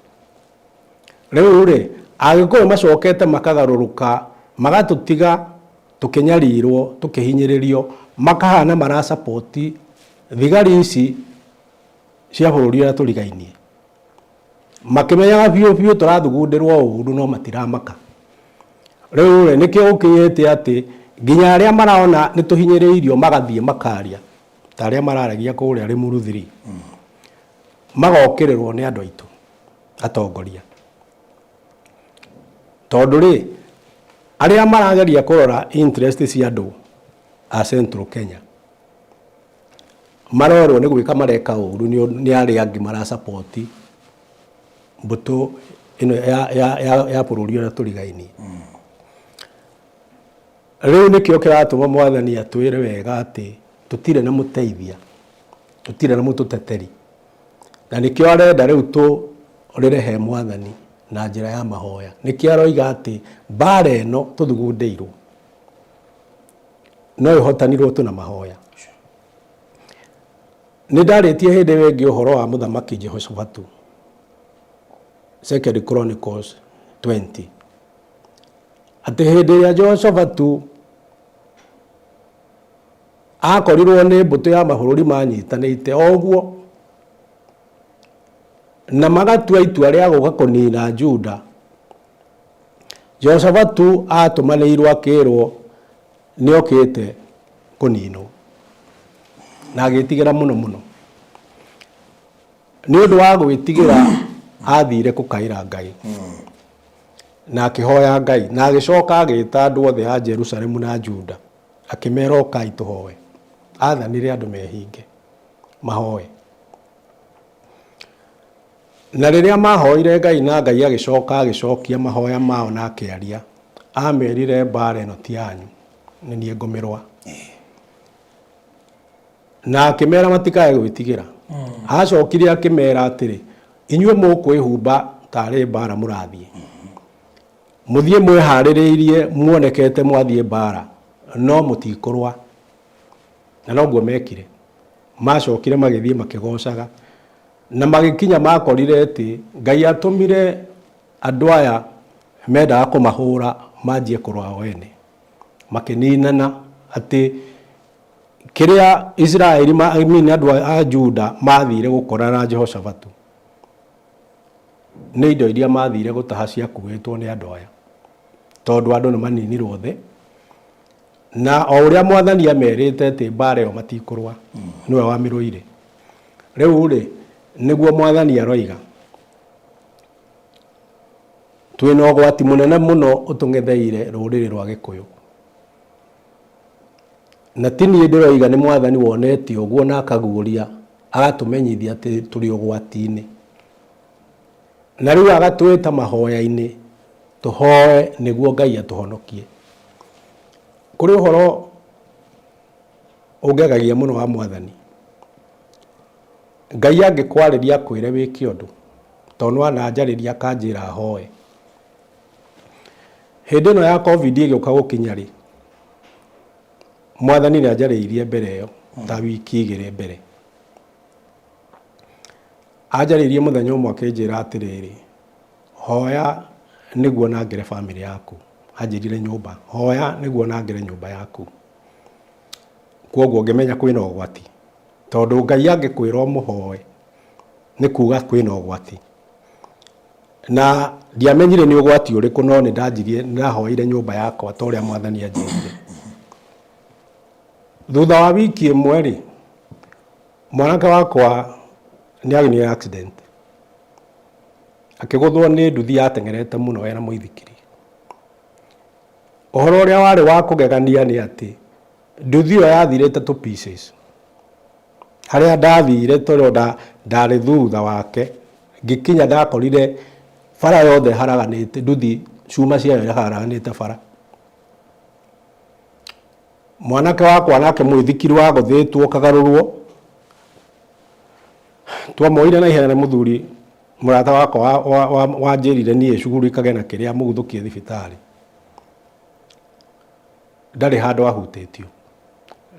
Rĩu rĩ, Agĩkũyũ macokete makagarũrũka magatũtiga tũkĩnyarirwo, tũkĩhinyĩrĩrio, makahana mara support thigari ici cia bũrũri ũrĩa tũrigainie. Makĩmenyaga biũ biũ tũrathugundĩrwo ũru no matiramaka. Rĩu rĩ, nĩkĩo gũkinyĩte atĩ nginya arĩa marona nĩ tũhinyĩrĩirio magathiĩ makaria, ta arĩa mararagia kũrĩa Limuru 3, magokĩrĩrwo nĩ andũ aitũ atongoria. Tondũ rĩ, arĩa marageria kũrora interest cia andũ a Central Kenya, marerwo nĩ gwĩka mareka ũru nĩ arĩa angĩ mara support mbũtũ ĩno ya bũrũri ũrĩa tũrigainie. Rĩu nĩkĩo kĩratũma mwathani atwĩre wega atĩ tũtirĩ na mũteithia, tũtirĩ na mũtũteteri. Na nĩkĩo arenda rĩu tũrĩre he mwathani na njĩra ya mahoya. Nĩkĩo aroiga atĩ mbara ĩno tũthugundĩirwo no ĩhotanirwo tu na mahoya. Nĩ ndarĩtie hĩndĩ ĩyo ĩngĩ ũhoro wa mũthamaki Jehoshafatu, Second Chronicles 20, atĩ hĩndĩ ĩrĩa Jehoshafatu akorirwo nĩ mbũtũ ya mabũrũri manyitanĩte o ũguo na magatua itua rĩa gũka kũnina Juda, Jehoshafatu atũmanĩirwo akĩrwo nĩ okĩte kũninwo na agĩtigĩra mũno mũno. Nĩ ũndũ wa gwĩtigĩra athire kũkaĩra Ngai na akĩhoya Ngai na agĩcoka agĩta andũ othe a Jerusalemu na Juda akĩmera ũkai tũhoe. Athanire andũ mehinge mahoe. Na rĩrĩa mahoire Ngai na Ngai agĩcoka agĩcokia mahoya mao na akĩaria, amerire mbara ĩno ti yanyu, nĩ niĩ ngũmĩrũa. Na akĩmera matikae gwĩtigĩra. Acokire akĩmera atĩrĩ, inyuĩ mũkwĩhumba tarĩ mbara mũrathiĩ. Mũthiĩ mwĩharĩrĩirie muonekete mwathiĩ mbara, no mũtikũrũa. Na noguo mekire. Macokire magĩthiĩ makĩgocaga. Na magĩkinya makorire atĩ Ngai atũmire andũ aya mendaga kũmahũra manjie kũrũa o ene. Makĩninana atĩ kĩrĩa Isiraeli, I mean andũ a Juda mathire gũkora na Jehoshafatu nĩ indo iria mathire gũtaha ciakuĩtwo nĩ andũ aya, tondũ andũ nĩ maninirwo othe. Na o ũrĩa mwathani amerĩte atĩ mbara ĩyo matikũrũa, nĩwe wamĩrũire. Rĩu rĩ, nĩguo mwathani aroiga, twĩna ũgwati mũnene mũno ũtũng'etheire rũrĩrĩ rwa Gĩkũyũ. Na ti niĩ ndĩroiga, nĩ mwathani wonete ũguo na akaguũria, agatũmenyithia atĩ tũrĩ ũgwati-inĩ. Na rĩu agatwĩta mahoya-inĩ tũhoe nĩguo Ngai atũhonokie. Kũrĩ ũhoro ũngegagia mũno wa mwathani. Ngai angĩkwarĩria akwĩre wĩke ũndũ, tondũ nĩ wananjarĩria akanjĩra hoe. Hĩndĩ ĩno ya Covid ĩgĩũka gũkinya rĩ, mwathani nĩ anjarĩirie mbere ĩyo ta wiki igĩrĩ mbere. Anjarĩirie mũthenya ũmwe akĩnjĩra atĩrĩrĩ, hoya nĩguo nangĩre bamĩrĩ yaku. Anjĩrire nyũmba, hoya nĩguo nangĩre nyũmba yaku. Kwoguo ngĩmenya kwĩna ũgwati. Tondũ Ngai angĩkwĩra ũmũhoe nĩ kuga kwĩna ũgwati. Na ndiamenyire nĩ ũgwati ũrĩkũ no nĩ ndanjirie nĩ ndahoeire nyũmba yakwa ta ũrĩa mwathani anjĩrire. Thutha wa wiki ĩmwe rĩ, mwanake wakwa nĩ agĩire accident. Akĩgũthwo nĩ nduthi yateng'erete mũno ena mũithikiri. Ũhoro ũrĩa warĩ wa kũgegania nĩ atĩ nduthi ĩyo yathirĩte to pieces. Harĩa ndathire tondũ ndarĩ thutha wake, ngĩkinya ndakorire bara yothe ĩharaganĩte, nduthi cuma ciayo iharaganĩte bara. Mwanake wakwa nake mũithikiri wagũthĩtwo ũkagarũrwo. Twamuoire na ihenya nĩ mũthuri mũrata wakwa wanjĩrire niĩ cugurikage na kĩrĩa mũguthũkie thibitarĩ. Ndarĩ handũ ahutĩtio,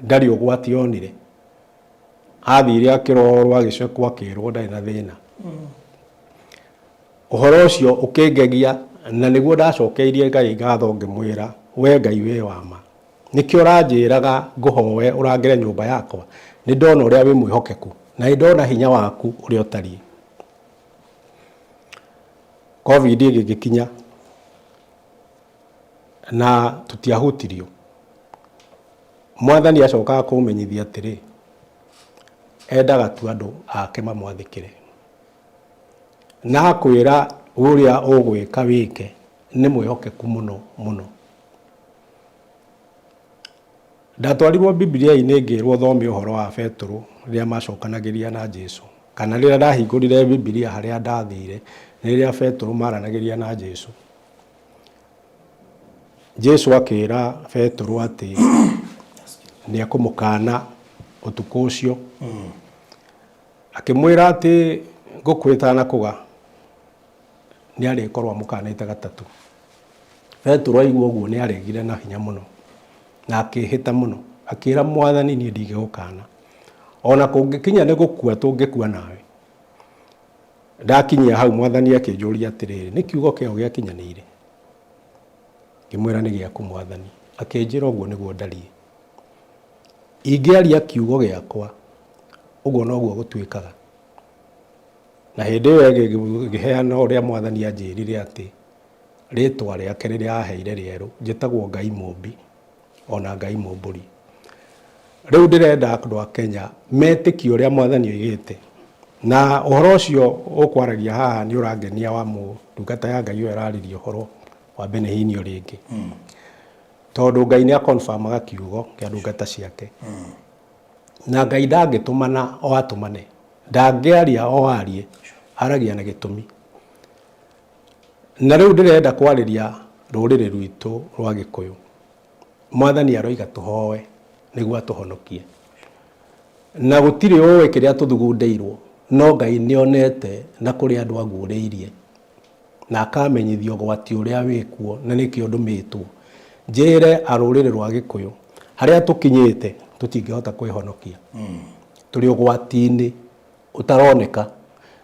ndarĩ ũgwati onire. Athire akĩrorwo agĩcekwo akĩrwo ndarĩ na thĩna. Ũhoro ũcio ũkĩngegia na nĩguo ndacokeirie Ngai ngatho ngĩmwĩra, we Ngai wĩ wa ma. Nĩkĩo ũranjĩraga ngũhoe ũrangĩre nyũmba yakwa? Nĩ ndona ũrĩa wĩ mwĩhokeku, na nĩ ndona hinya waku ũrĩa ũtariĩ. Covid ĩgĩgĩkinya na tũtiahutirio. Mwathani acokaga kũmenyithia atĩrĩ, endaga tu andũ ake mamwathĩkĩre. Na akwĩra ũrĩa ũgwĩka wĩke, nĩ mwĩhokeku mũno mũno. Ndatwarirwo Bibilia-inĩ ngĩrwo thome ũhoro wa Betũrũ rĩrĩa macokanagĩria na Jesu. Kana rĩrĩa ndahingũrire Bibilia harĩa ndathire, nĩ rĩrĩa Betũrũ maranagĩria na Jesu. Jesu akĩra Betũrũ atĩ nĩ ekũmũkana ũtukũ ũcio. Akĩmwĩra atĩ ngũkũ ĩtanakũga nĩ arĩkorwo amũkanĩte gatatũ. Petero aigua ũguo nĩ aregire na hinya mũno na akĩĩhĩta mũno akĩra mwathani niĩ ndingĩgũkana ona kũngĩkinya nĩ gũkua tũngĩkua nawe. Ndakinyia hau mwathani akĩnjũria atĩrĩrĩ, nĩ kiugo kĩao gĩakinyanĩire? Ngĩmwĩra nĩ gĩaku mwathani. Akĩnjĩra ũguo nĩguo ndariĩ. Ingĩaria kiugo gĩakwa ũguo noguo gũtuĩkaga. Na hĩndĩ ĩyo ĩngĩ ngĩheana ũrĩa mwathani anjĩrire atĩ rĩtwa rĩake rĩrĩa aheire rĩerũ njĩtagwo Ngai mũmbi ona Ngai mũmbũri. Rĩu ndĩrenda andũ a Kenya metĩkie ũrĩa mwathani oigĩte. Na ũhoro ũcio ũkwaragia haha nĩ ũrangenia wa ndungata ya Ngai ũyũ ĩraririe ũhoro wa Benny Hinn o rĩngĩ. Tondũ Ngai nĩ akonfamaga kiugo kĩa ndungata ciake. Na Ngai ndangĩtũmana o atũmane. Ndangĩaria o arie, aragia na gĩtũmi. Na rĩu ndĩrenda kwarĩria rũrĩrĩ rwitũ rwa Gĩkũyũ. Mwathani aroiga tũhoe nĩguo atũhonokie. Na gũtirĩ ũĩ kĩrĩa tũthugundĩirwo, no Ngai nĩonete na kũrĩ andũ aguũrĩirie na akamenyithia ũgwati ũrĩa wĩkuo na nĩkĩo ndũmĩtwo njĩre a rũrĩrĩ rwa Gĩkũyũ harĩa tũkinyĩte tũtingĩhota kwĩhonokia. Tũrĩ ũgwati-inĩ ũtaroneka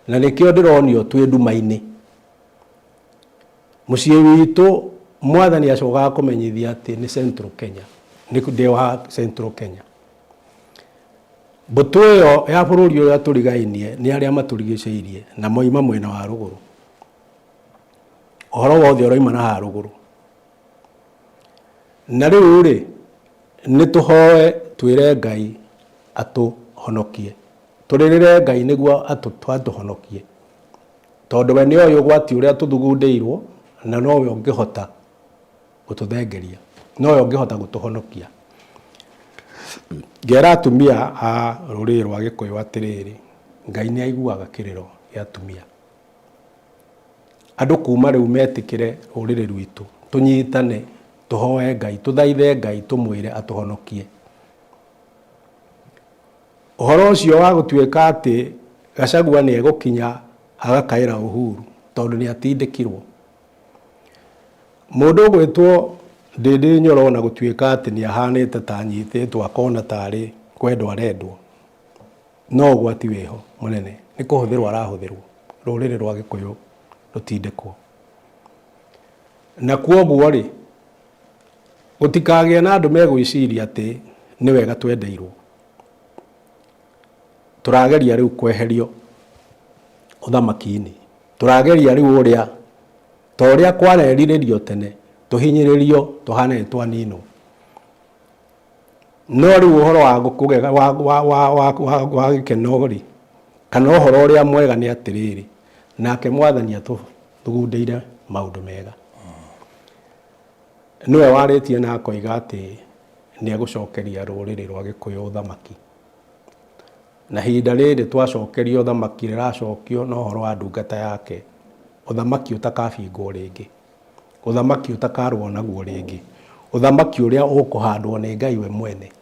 na nĩkĩo ndĩronio twĩ nduma-inĩ. Mũciĩ witũ mwathani acokaga kũmenyithia atĩ nĩ Central Kenya, ndĩ wa Central Kenya. Mbũtũ ĩyo ya bũrũri ũrĩa tũrigainie nĩ arĩa matũrigicĩirie na moima mwena wa rũgũrũ. Ũhoro wothe ũroima na haha rũgũrũ. Na rĩu rĩ, nĩ tũhoe twĩre Ngai atũhonokie. Tũrĩrĩre Ngai nĩguo atũhonokie. Tondũ we nĩoĩ ũgwati ũrĩa tũthugundĩirwo na nowe ũngĩhota gũtũthengeria, nowe ũngĩhota gũtũhonokia. Ngera atumia a rũrĩrĩ rwa Gĩkũyũ atĩrĩrĩ, Ngai nĩ aiguaga kĩrĩro gĩa atumia. Andũ kuma rĩu metĩkĩre rũrĩrĩ rwitũ, tũnyitane, tũhoe Ngai, tũthaithe Ngai tũmwĩre atũhonokie. Ũhoro ũcio wa gũtuĩka atĩ Gachagua nĩ egũkinya agakaĩra Uhuru tondũ nĩ atindĩkirwo. Mũndũ ũgwĩtwo Ndĩndĩ Nyoro ona gũtuĩka atĩ nĩ ahanĩte ta anyitĩtwo akona tarĩ kwendwo arendwo, no ũgwati wĩho mũnene, nĩ kũhũthĩrwo arahũthĩrwo rũrĩrĩ rwa Gĩkũyũ rũtindĩkwo. Na kwoguo rĩ, gũtikagĩe na andũ megwĩciria atĩ nĩ wega twendeirwo. Tũrageria rĩu kweherio ũthamaki-inĩ. Tũrageria rĩu ũrĩa ta ũrĩa kwarerirĩrio tene tũhinyĩrĩrio tũhane nĩ twaninwo. No rĩu ũhoro wa kũgega wa, wa, wa, wa, wa, wa gĩkeno rĩ, kana ũhoro ũrĩa mwega nĩ atĩrĩrĩ, nake mwathani atũthugundĩire maũndũ mega. Nĩwe warĩtie na akoiga atĩ nĩ egũcokeria rũrĩrĩ rwa Gĩkũyũ ũthamaki. Na ihinda rĩrĩ twacokerio ũthamaki rĩracokio na ũhoro wa ndungata yake, ũthamaki ũtakabingwo rĩngĩ, ũthamaki ũtakarũo naguo rĩngĩ, ũthamaki ũrĩa ũkũhandwo nĩ Ngai we mwene.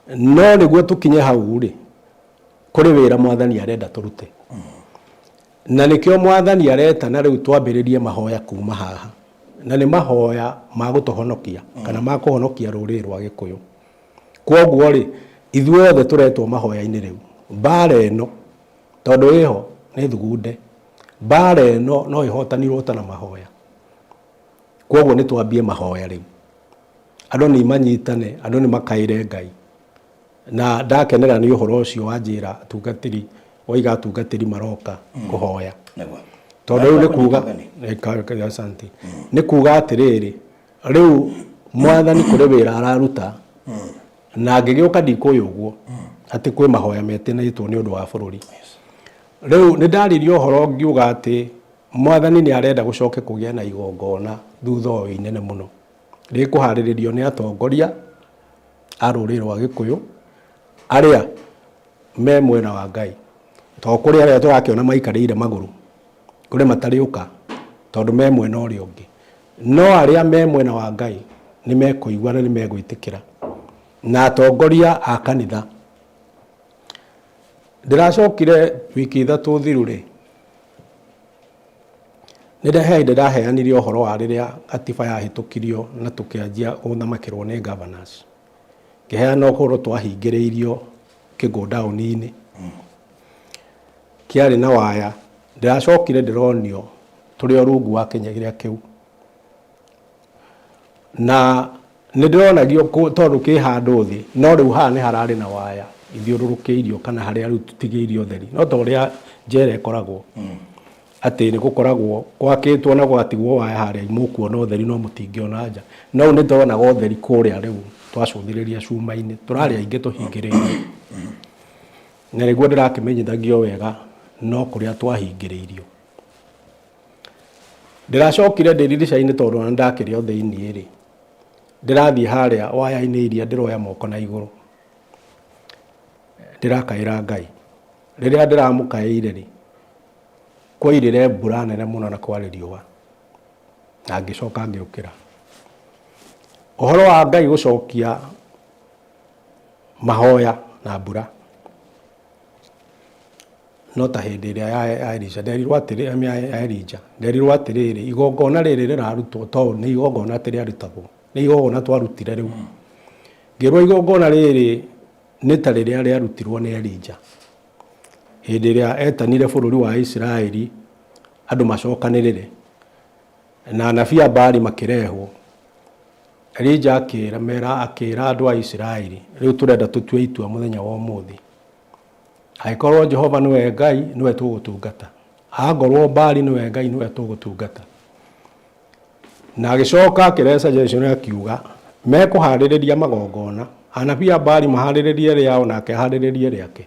No nĩguo tũkinye hau rĩ, kũrĩ wĩra mwathani arenda tũrute. Na nĩkĩo mwathani aretana rĩu twambĩrĩrie mahoya kuma haha. Na nĩ mahoya ma gũtũhonokia kana ma kũhonokia rũrĩrĩ rwa Gĩkũyũ. Kwoguo rĩ, ithuothe tũretwo mahoya-inĩ rĩu. Mbaara ĩno, tondũ ĩho nĩ thugunde, mbaara ĩno no ĩhotanirwo ta na mahoya. Kwoguo nĩ twambie mahoya rĩu. Andũ nĩ manyitane, andũ nĩ makaĩre Ngai. Na ndakenera nĩ ũhoro ũcio wanjĩra atungatĩri, woiga atungatĩri maroka kũhoya. Nĩguo. Tondũ rĩu nĩ kuga, asante, nĩ kuga atĩrĩrĩ, Rĩu mwathani kũrĩ wĩra araruta na ngĩgĩũka ndikũĩ ũguo atĩ kwĩ mahoya metanĩtwo nĩ ũndũ wa bũrũri. Rĩu nĩ ndaririe ũhoro ngiuga atĩ mwathani nĩ arenda gũcoke kũgĩe na igongona thutha ũyũ inene mũno rĩkũharĩrĩrio nĩ atongoria a rũrĩrĩ rwa Gĩkũyũ arĩa me mwena wa Ngai. To kũrĩ arĩa tũrakĩona maikarĩire magũrũ, kũrĩ matarĩũka tondũ me mwena ũrĩa ũngĩ. No arĩa me mwena wa Ngai nĩ mekũigua na nĩ megwĩtĩkĩra. Na atongoria a kanitha. Ndĩracokire wiki ithatũ thiru rĩ, nĩ hĩndĩ ndaheanire ũhoro wa rĩrĩa gatiba yahĩtũkirio na tũkĩanjia gũthamakĩrwo nĩ governors. Ngĩheana ũhoro twahingĩrĩirio kĩgũndaũni-inĩ kĩarĩ na waya. Ndĩracokire ndĩronio tũrĩ o rungu wa kĩnyagĩrĩa kĩu. Na nĩ ndĩronagio tondũ kĩ handũ thĩ, no rĩu haha nĩ hararĩ na waya ithiũrũrũkĩirio kana harĩa rĩu tũtigĩirio ũtheri. No ta ũrĩa njera ĩkoragwo, atĩ nĩ gũkoragwo gwakĩtwo na gũgatigwo waya harĩa mũkuona ũtheri no mũtingĩona nja. No rĩu nĩ ndonaga ũtheri kũrĩa rĩu twacũthĩrĩria cuma-inĩ, tũrarĩ aingĩ tũhingĩrĩirio. Na nĩguo ndĩrakĩmenyithagio wega no kũrĩa twahingĩrĩirio. Ndĩracokire ndĩ ndirica-inĩ tondũ ona nĩndakĩrĩ o thĩiniĩ rĩ, ndĩrathiĩ harĩa waya-inĩ iria ndĩroya moko na igũrũ, ndĩrakaĩra Ngai. Rĩrĩa ndĩramũkaĩire rĩ, kwaurire mbura nene mũno na kwarĩ riũa, na ngĩcoka ngĩũkĩra. Ũhoro wa Ngai gũcokia mahoya na mbura. No ta hĩndĩ ĩrĩa ya ya Elisha nderirwo atĩrĩ ya ya Elija nderirwo atĩrĩrĩ igongona rĩrĩ rĩrarutwo tondũ nĩ igongona atĩ rĩarutagwo nĩ igongona twarutire rĩu ngĩrwo igongona rĩrĩ nĩ ta rĩrĩa rĩarutirwo nĩ Elija hĩndĩ ĩrĩa etanire bũrũri wa Isiraeli andũ macokanĩrĩre na anabii a Baali makĩrehwo Elija akĩra mera akĩra andũ a Isiraeli rĩu tũrenda tũtue itua mũthenya wa ũmũthĩ Angĩkorwo Jehova nĩwe Ngai, nĩwe tũgũtungata. Angorwo Baali nĩwe Ngai, nĩwe tũgũtungata. Na agĩcoka akĩrehe suggestion akiuga mekũharĩrĩria magongona, anabii a Baali maharĩrĩrie rĩao nake aharĩrĩrie rĩake.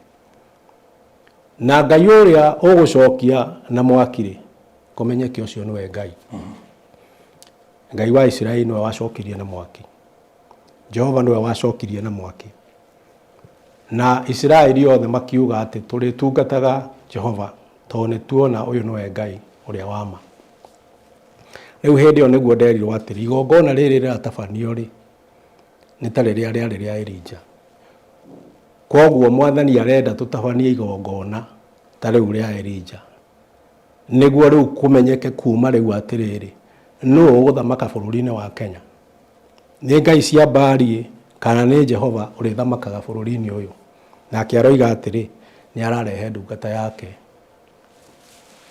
Na Ngai ũrĩa ũgũcokia na mwaki-rĩ, kũmenyeke ũcio nĩwe Ngai. Ngai wa Isiraeli nĩwe wacokirie na mwaki. Jehova nĩwe wacokirie na mwaki. Na Isiraeli othe makiuga atĩ, Tũrĩtungataga Jehova, tondũ nĩ tuona ũyũ nĩwe Ngai ũrĩa wa ma. Rĩu hĩndĩ ĩyo nĩguo nderirũo atĩrĩ, Igongona rĩrĩ rĩratabanio-rĩ, nĩ ta rĩrĩa rĩarĩ rĩa Elija. Kwoguo Mwathani arenda tũtabanie igongona ta rĩu rĩa Elija, nĩguo rĩu kũmenyeke kuuma rĩu atĩrĩrĩ, nũũ ũgũthamaka bũrũri-inĩ wa Kenya. Nĩ ngai cia Baali-ĩ, kana nĩ Jehova ũrĩthamakaga bũrũri-inĩ ũyũ? Nake aroiga atĩrĩ, Nĩ ararehe ndungata yake,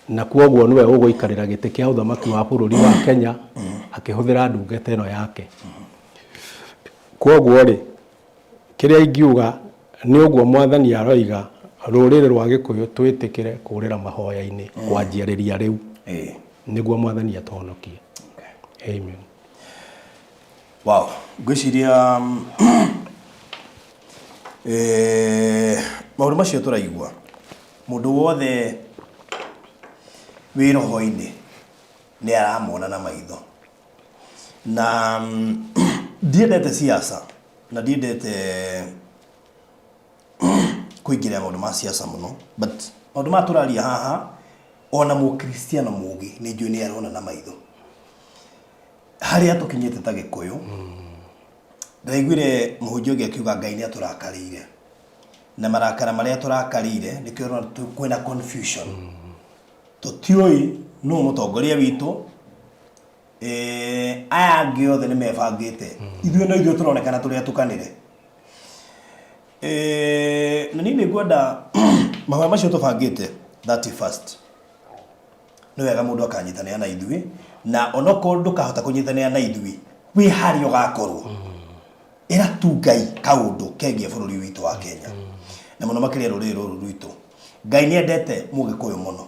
na kwoguo nĩwe ũgũikarĩra gĩtĩ kĩa ũthamaki wa bũrũri wa Kenya akĩhũthĩra ndungata ĩno yake. Kwoguo-rĩ, kĩrĩa ingiuga Nĩ ũguo Mwathani aroiga rũrĩrĩ rwa Gĩkũyũ twĩtĩkĩre kũrĩra mahoya-inĩ kwanjiarĩria rĩu nĩguo Mwathani atũhonokie. Amen. Wow, ngwĩciria maũndũ macio tũraigua mũndũ wothe wĩ roho-inĩ nĩ aramona na maitho na ndiendete siasa na ndiendete kũingĩrĩra maũndũ ma siasa mũno, but maũndũ maya tũraria haha ona mũkristiano mũgĩ nĩ njũĩ nĩ arona na maitho harĩa tũkinyĩte ta Gĩkũyũ. Ndĩraiguire mũhunjia ũngĩ akiuga Ngai nĩ atũrakarĩire, na marakara marĩa atũrakarĩire nĩkĩo ũrona kwĩna confusion, tũtiũĩ nũ mũtongoria witũ. Aya angĩ othe nĩ mebangĩte, ithuĩ no ithuĩ tũronekana tũrĩ atukanĩre. Na niĩ nĩ ngwenda mahoya macio tũbangĩte 31st, nĩ wega mũndũ akanyitanĩra na ithuĩ, na onokorwo ndũkahota kũnyitanĩra na ithuĩ wĩ harĩa ũgakorwo, ĩra tu Ngai kaũndũ kegiĩ bũrũri witũ wa Kenya na mũno makĩria rũrĩrĩ rũrũ rwitũ. Ngai nĩ endete Mũgĩkũyũ mũno,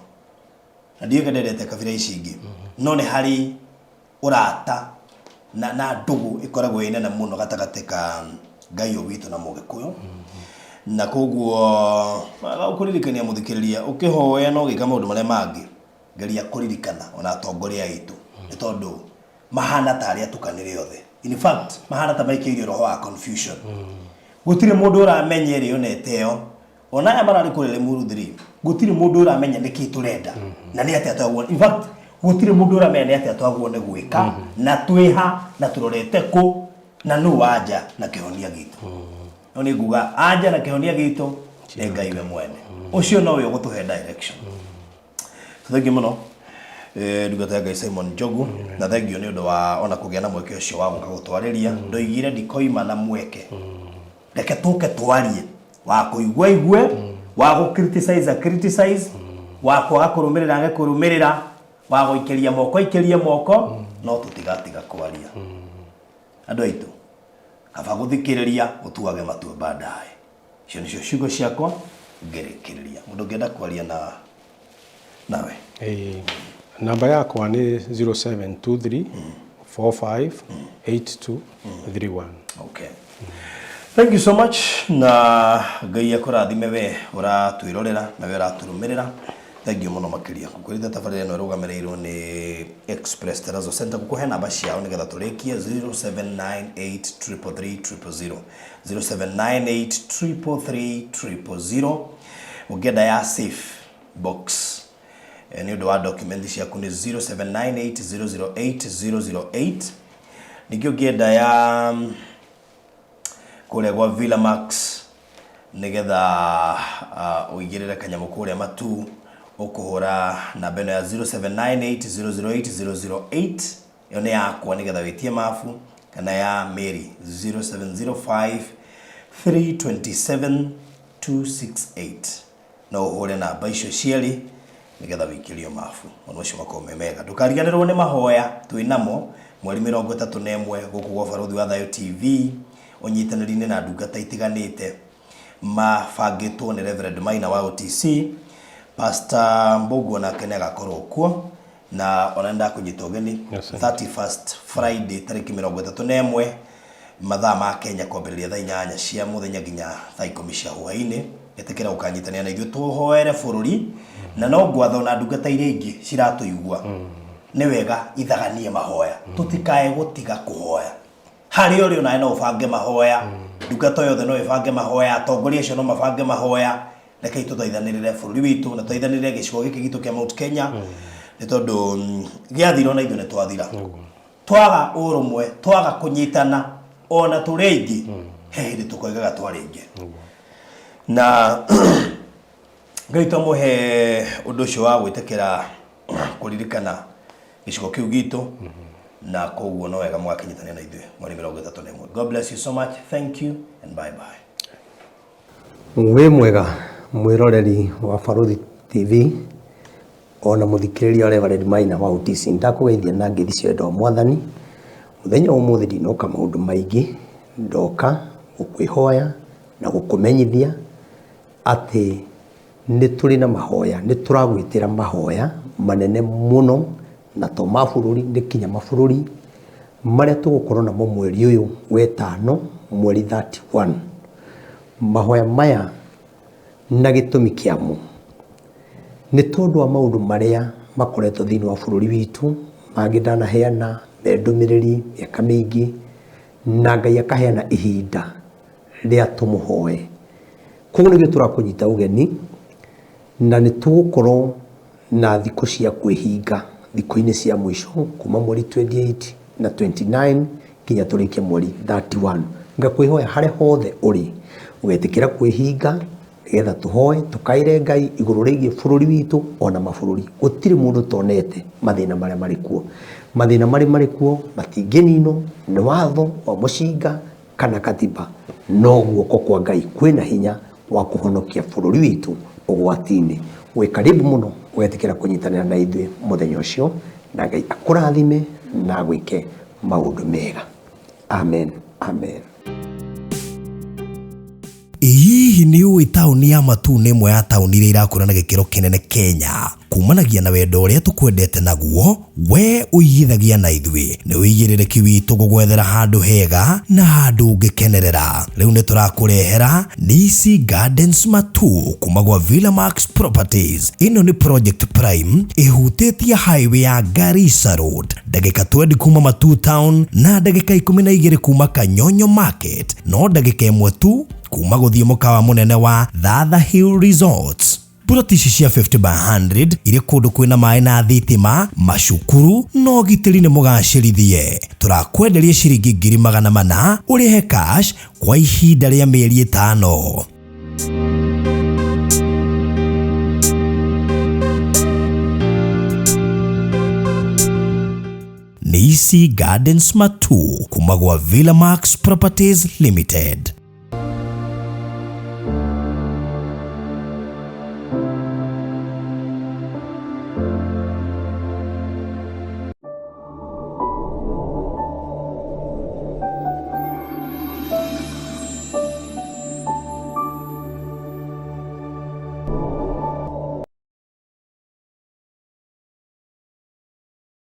na ndiũĩ kana ndendete kabira ici ingĩ, no nĩ harĩ ũrata na ndũgũ ĩkoragwo ĩ nene mũno gatagatĩ ka Ngai ũyũ witũ na Mũgĩkũyũ. Na koguo kũririkania mũthikĩrĩria, ũkĩhoya na ũgĩka maũndũ marĩa mangĩ, geria kũririkana ona atongoria aitũ, nĩ tondũ mahana ta arĩa atukanĩre othe. In fact, mahana ta maikĩirio roho wa confusion. Gũtirĩ mũndũ ũramenya ĩrĩ ona ĩteo. Ona aya mararĩ kũrĩa Limuru 3, gũtirĩ mũndũ ũramenya nĩkĩ tũrenda na nĩ atĩa twagwo. In fact, gũtirĩ mũndũ ũramenya nĩ atĩa twagwo nĩ gwĩka na twĩha na tũrorete kũ na nũ wanja na kĩhonia gitũ. No nĩ nguga anja na kĩhonia gitũ nĩ Ngai we mwene. Ũcio nowe ũgũtũhe direction. Thengiũ mũno ndungata ya Ngai Simon Njogu, na thengiũ nĩ ũndũ wa ona kũgĩa na mweke ũcio wa gũka gũtwarĩria. Ndoigire ndikoima na mweke, reke tũke twarie, wa kũigua igue, wa gũ criticize a criticize, wa kwaga kũrũmĩrĩra age kũrũmĩrĩra, wa gũikĩria moko aikĩrie moko, no tũtigatiga kwaria. Andũ aitũ, kaba gũthikĩrĩria ũtuage matua baadaye. Icio nĩcio ciugo ciakwa ngĩrĩkĩrĩria. Mũndũ ũngĩenda kwaria na nawe? Ĩĩ, namba yakwa nĩ 0723 45 82 31. Okay. Thank you so much, na Ngai akũrathime we ũratwĩrorera na we ũratũrũmĩrĩra. Thank you mũno makĩria. Ngũkwĩrĩte tabarĩra ĩno ĩrũgamĩrĩirwo nĩ Express Terrazzo Center. Ngũkũhe namba ciao nĩgetha tũrĩkie: 0798 333 000, 0798 333 000. Ũngĩenda ya safe box nĩ ũndũ wa document ciaku nĩ 0798 008 008. Ningĩ ũngĩenda ya kũrĩa gwa Villa Max nĩgetha ũigĩrĩre kanyamũ kũrĩa matu, ũkũhũra namba ĩno ya 0798 008 008. Ĩyo nĩ yakwa nĩgetha wĩtie mabu, kana ya Mary 0705 327 268. No ũhũre namba icio cierĩ nĩgetha wĩikĩrio mabu. Maũndũ macio makorwo me mega. Ndũkariganĩrwo nĩ mahoya twĩ namo mweri 31 gũkũ gwa Barũthi wa Thayũ TV, ũnyitanĩri-inĩ na ndungata itiganĩte, mabangĩtwo nĩ Reverend Maina wa OTC. Pastor Mbũguo nake nĩ agakorwo kuo, na ona nĩndakũnyita ũgeni 31st Friday tarĩki 31, mathaa ma Kenya kwambĩrĩria thaa 8 cia mũthenya nginya thaa 10 cia hwaĩ-inĩ. Ĩtĩkĩra gũkanyitanĩra na ithuĩ tũhoere bũrũri, na no ngwatha ona ndungata iria ingĩ ciratũigua, nĩ wega ithaganie mahoya, tũtikae gũtiga kũhoya. Harĩa ũrĩ onawe no ũbange mahoya, ndungata yothe no ĩbange mahoya, atongoria acio no mabange mahoya. Rekei tũthaithanĩrĩre bũrũri witũ na tũthaithanĩrĩre gĩcigo gĩkĩ gitũ kĩa Mount Kenya, nĩ tondũ gĩathira ona ithuĩ nĩ twathira. Twaga ũrũmwe, twaga kũnyitana, ona tũrĩ aingĩ, he hĩndĩ tũkoigaga twarĩ aingĩ. Na Ngai twamũhe ũndũ ũcio wa gwĩtĩkĩra kũririkana gĩcigo kĩu gitũ, na koguo no wega mũgakĩnyitanĩra na ithuĩ mweri 31. God bless you so much. Thank you and bye bye. Wĩ mwega mwĩroreri wa Barũthi TV ona mũthikĩrĩria wa Reverend Maina wa OTC. Ndakũgeithia na ngeithi cia wendo wa Mwathani. Mũthenya wa ũmũthĩ ndinoka maũndũ maingĩ, ndoka gũkwĩhoya. Na gũkũmenyithia atĩ nĩ tũrĩ na mahoya, nĩ tũragwĩtĩra mahoya manene mũno, na to ma bũrũri, nĩ kinya mabũrũri marĩa tũgũkorwo namo mweri ũyũ wetano, mweri 31. Mahoya maya na gĩtũmi kĩamo nĩ tondũ wa maũndũ marĩa makoretwo thĩinĩ wa bũrũri witũ, mangĩ ndanaheana me ndũmĩrĩri mĩaka mĩingĩ, na Ngai akaheana ihinda rĩa tũmũhoe. Koguo nĩkĩo tũrakũnyita ũgeni, na nĩ tũgũkorwo na thikũ cia kwĩhinga thikũ-inĩ cia mũico kuma mweri 28 na 29 nginya tũrĩkie mweri 31. Ngakwĩhoya harĩa hothe ũrĩ ũgetĩkĩra kwĩhinga nĩgetha tũhoe tũkaĩre Ngai igũrũ rĩgiĩ bũrũri witũ ona mabũrũri. Gũtirĩ mũndũ ũtonete mathĩna marĩa marĩ kuo. Mathĩna marĩa marĩ kuo matingĩninwo nĩ watho wa mũcinga kana katiba, no guoko kwa Ngai kwĩna hinya wa kũhonokia bũrũri witũ ũgwati-inĩ. Wĩ karibu mũno ũgetĩkĩra kũnyitanĩra na ithuĩ mũthenya ũcio, na Ngai akũrathime na agwĩke maũndũ mega. Amen, amen. Ĩ hihi nĩ ũĩ taũni ya Matuu nĩ ĩmwe ya taũni iria irakũra na gĩkĩro kĩnene Kenya? Kumanagia na wendo ũrĩa tũkwendete naguo, we ũigithagia na ithuĩ. Nĩ ũigĩrĩrĩki witũ gũgwethera handũ hega na handũ ũngĩkenerera. Rĩu nĩ tũrakũrehera Nisi Gardens Matuu kuma gwa Villa Max Properties. Ĩno nĩ project prime ĩhutĩtie highway ya Garissa Road, ndagĩka 20 kuma Matuu Town na ndagĩka 12 kuma Kanyonyo Market, no ndagĩka ĩmwe tu kuma gũthiĩ mũkawa mũnene wa Thatha Hill Resorts. Puroti ici cia 50 by 100 irĩ kũndũ kwĩna maĩ na thitima, macukuru na ũgitĩri nĩ mũgacĩrithie. Tũrakwenderia ciringi 400,000 ũrĩhe cash kwa ihinda rĩa mĩeri ĩtano. Nisi Gardens Matuu kuma gwa Villa Max Properties Limited.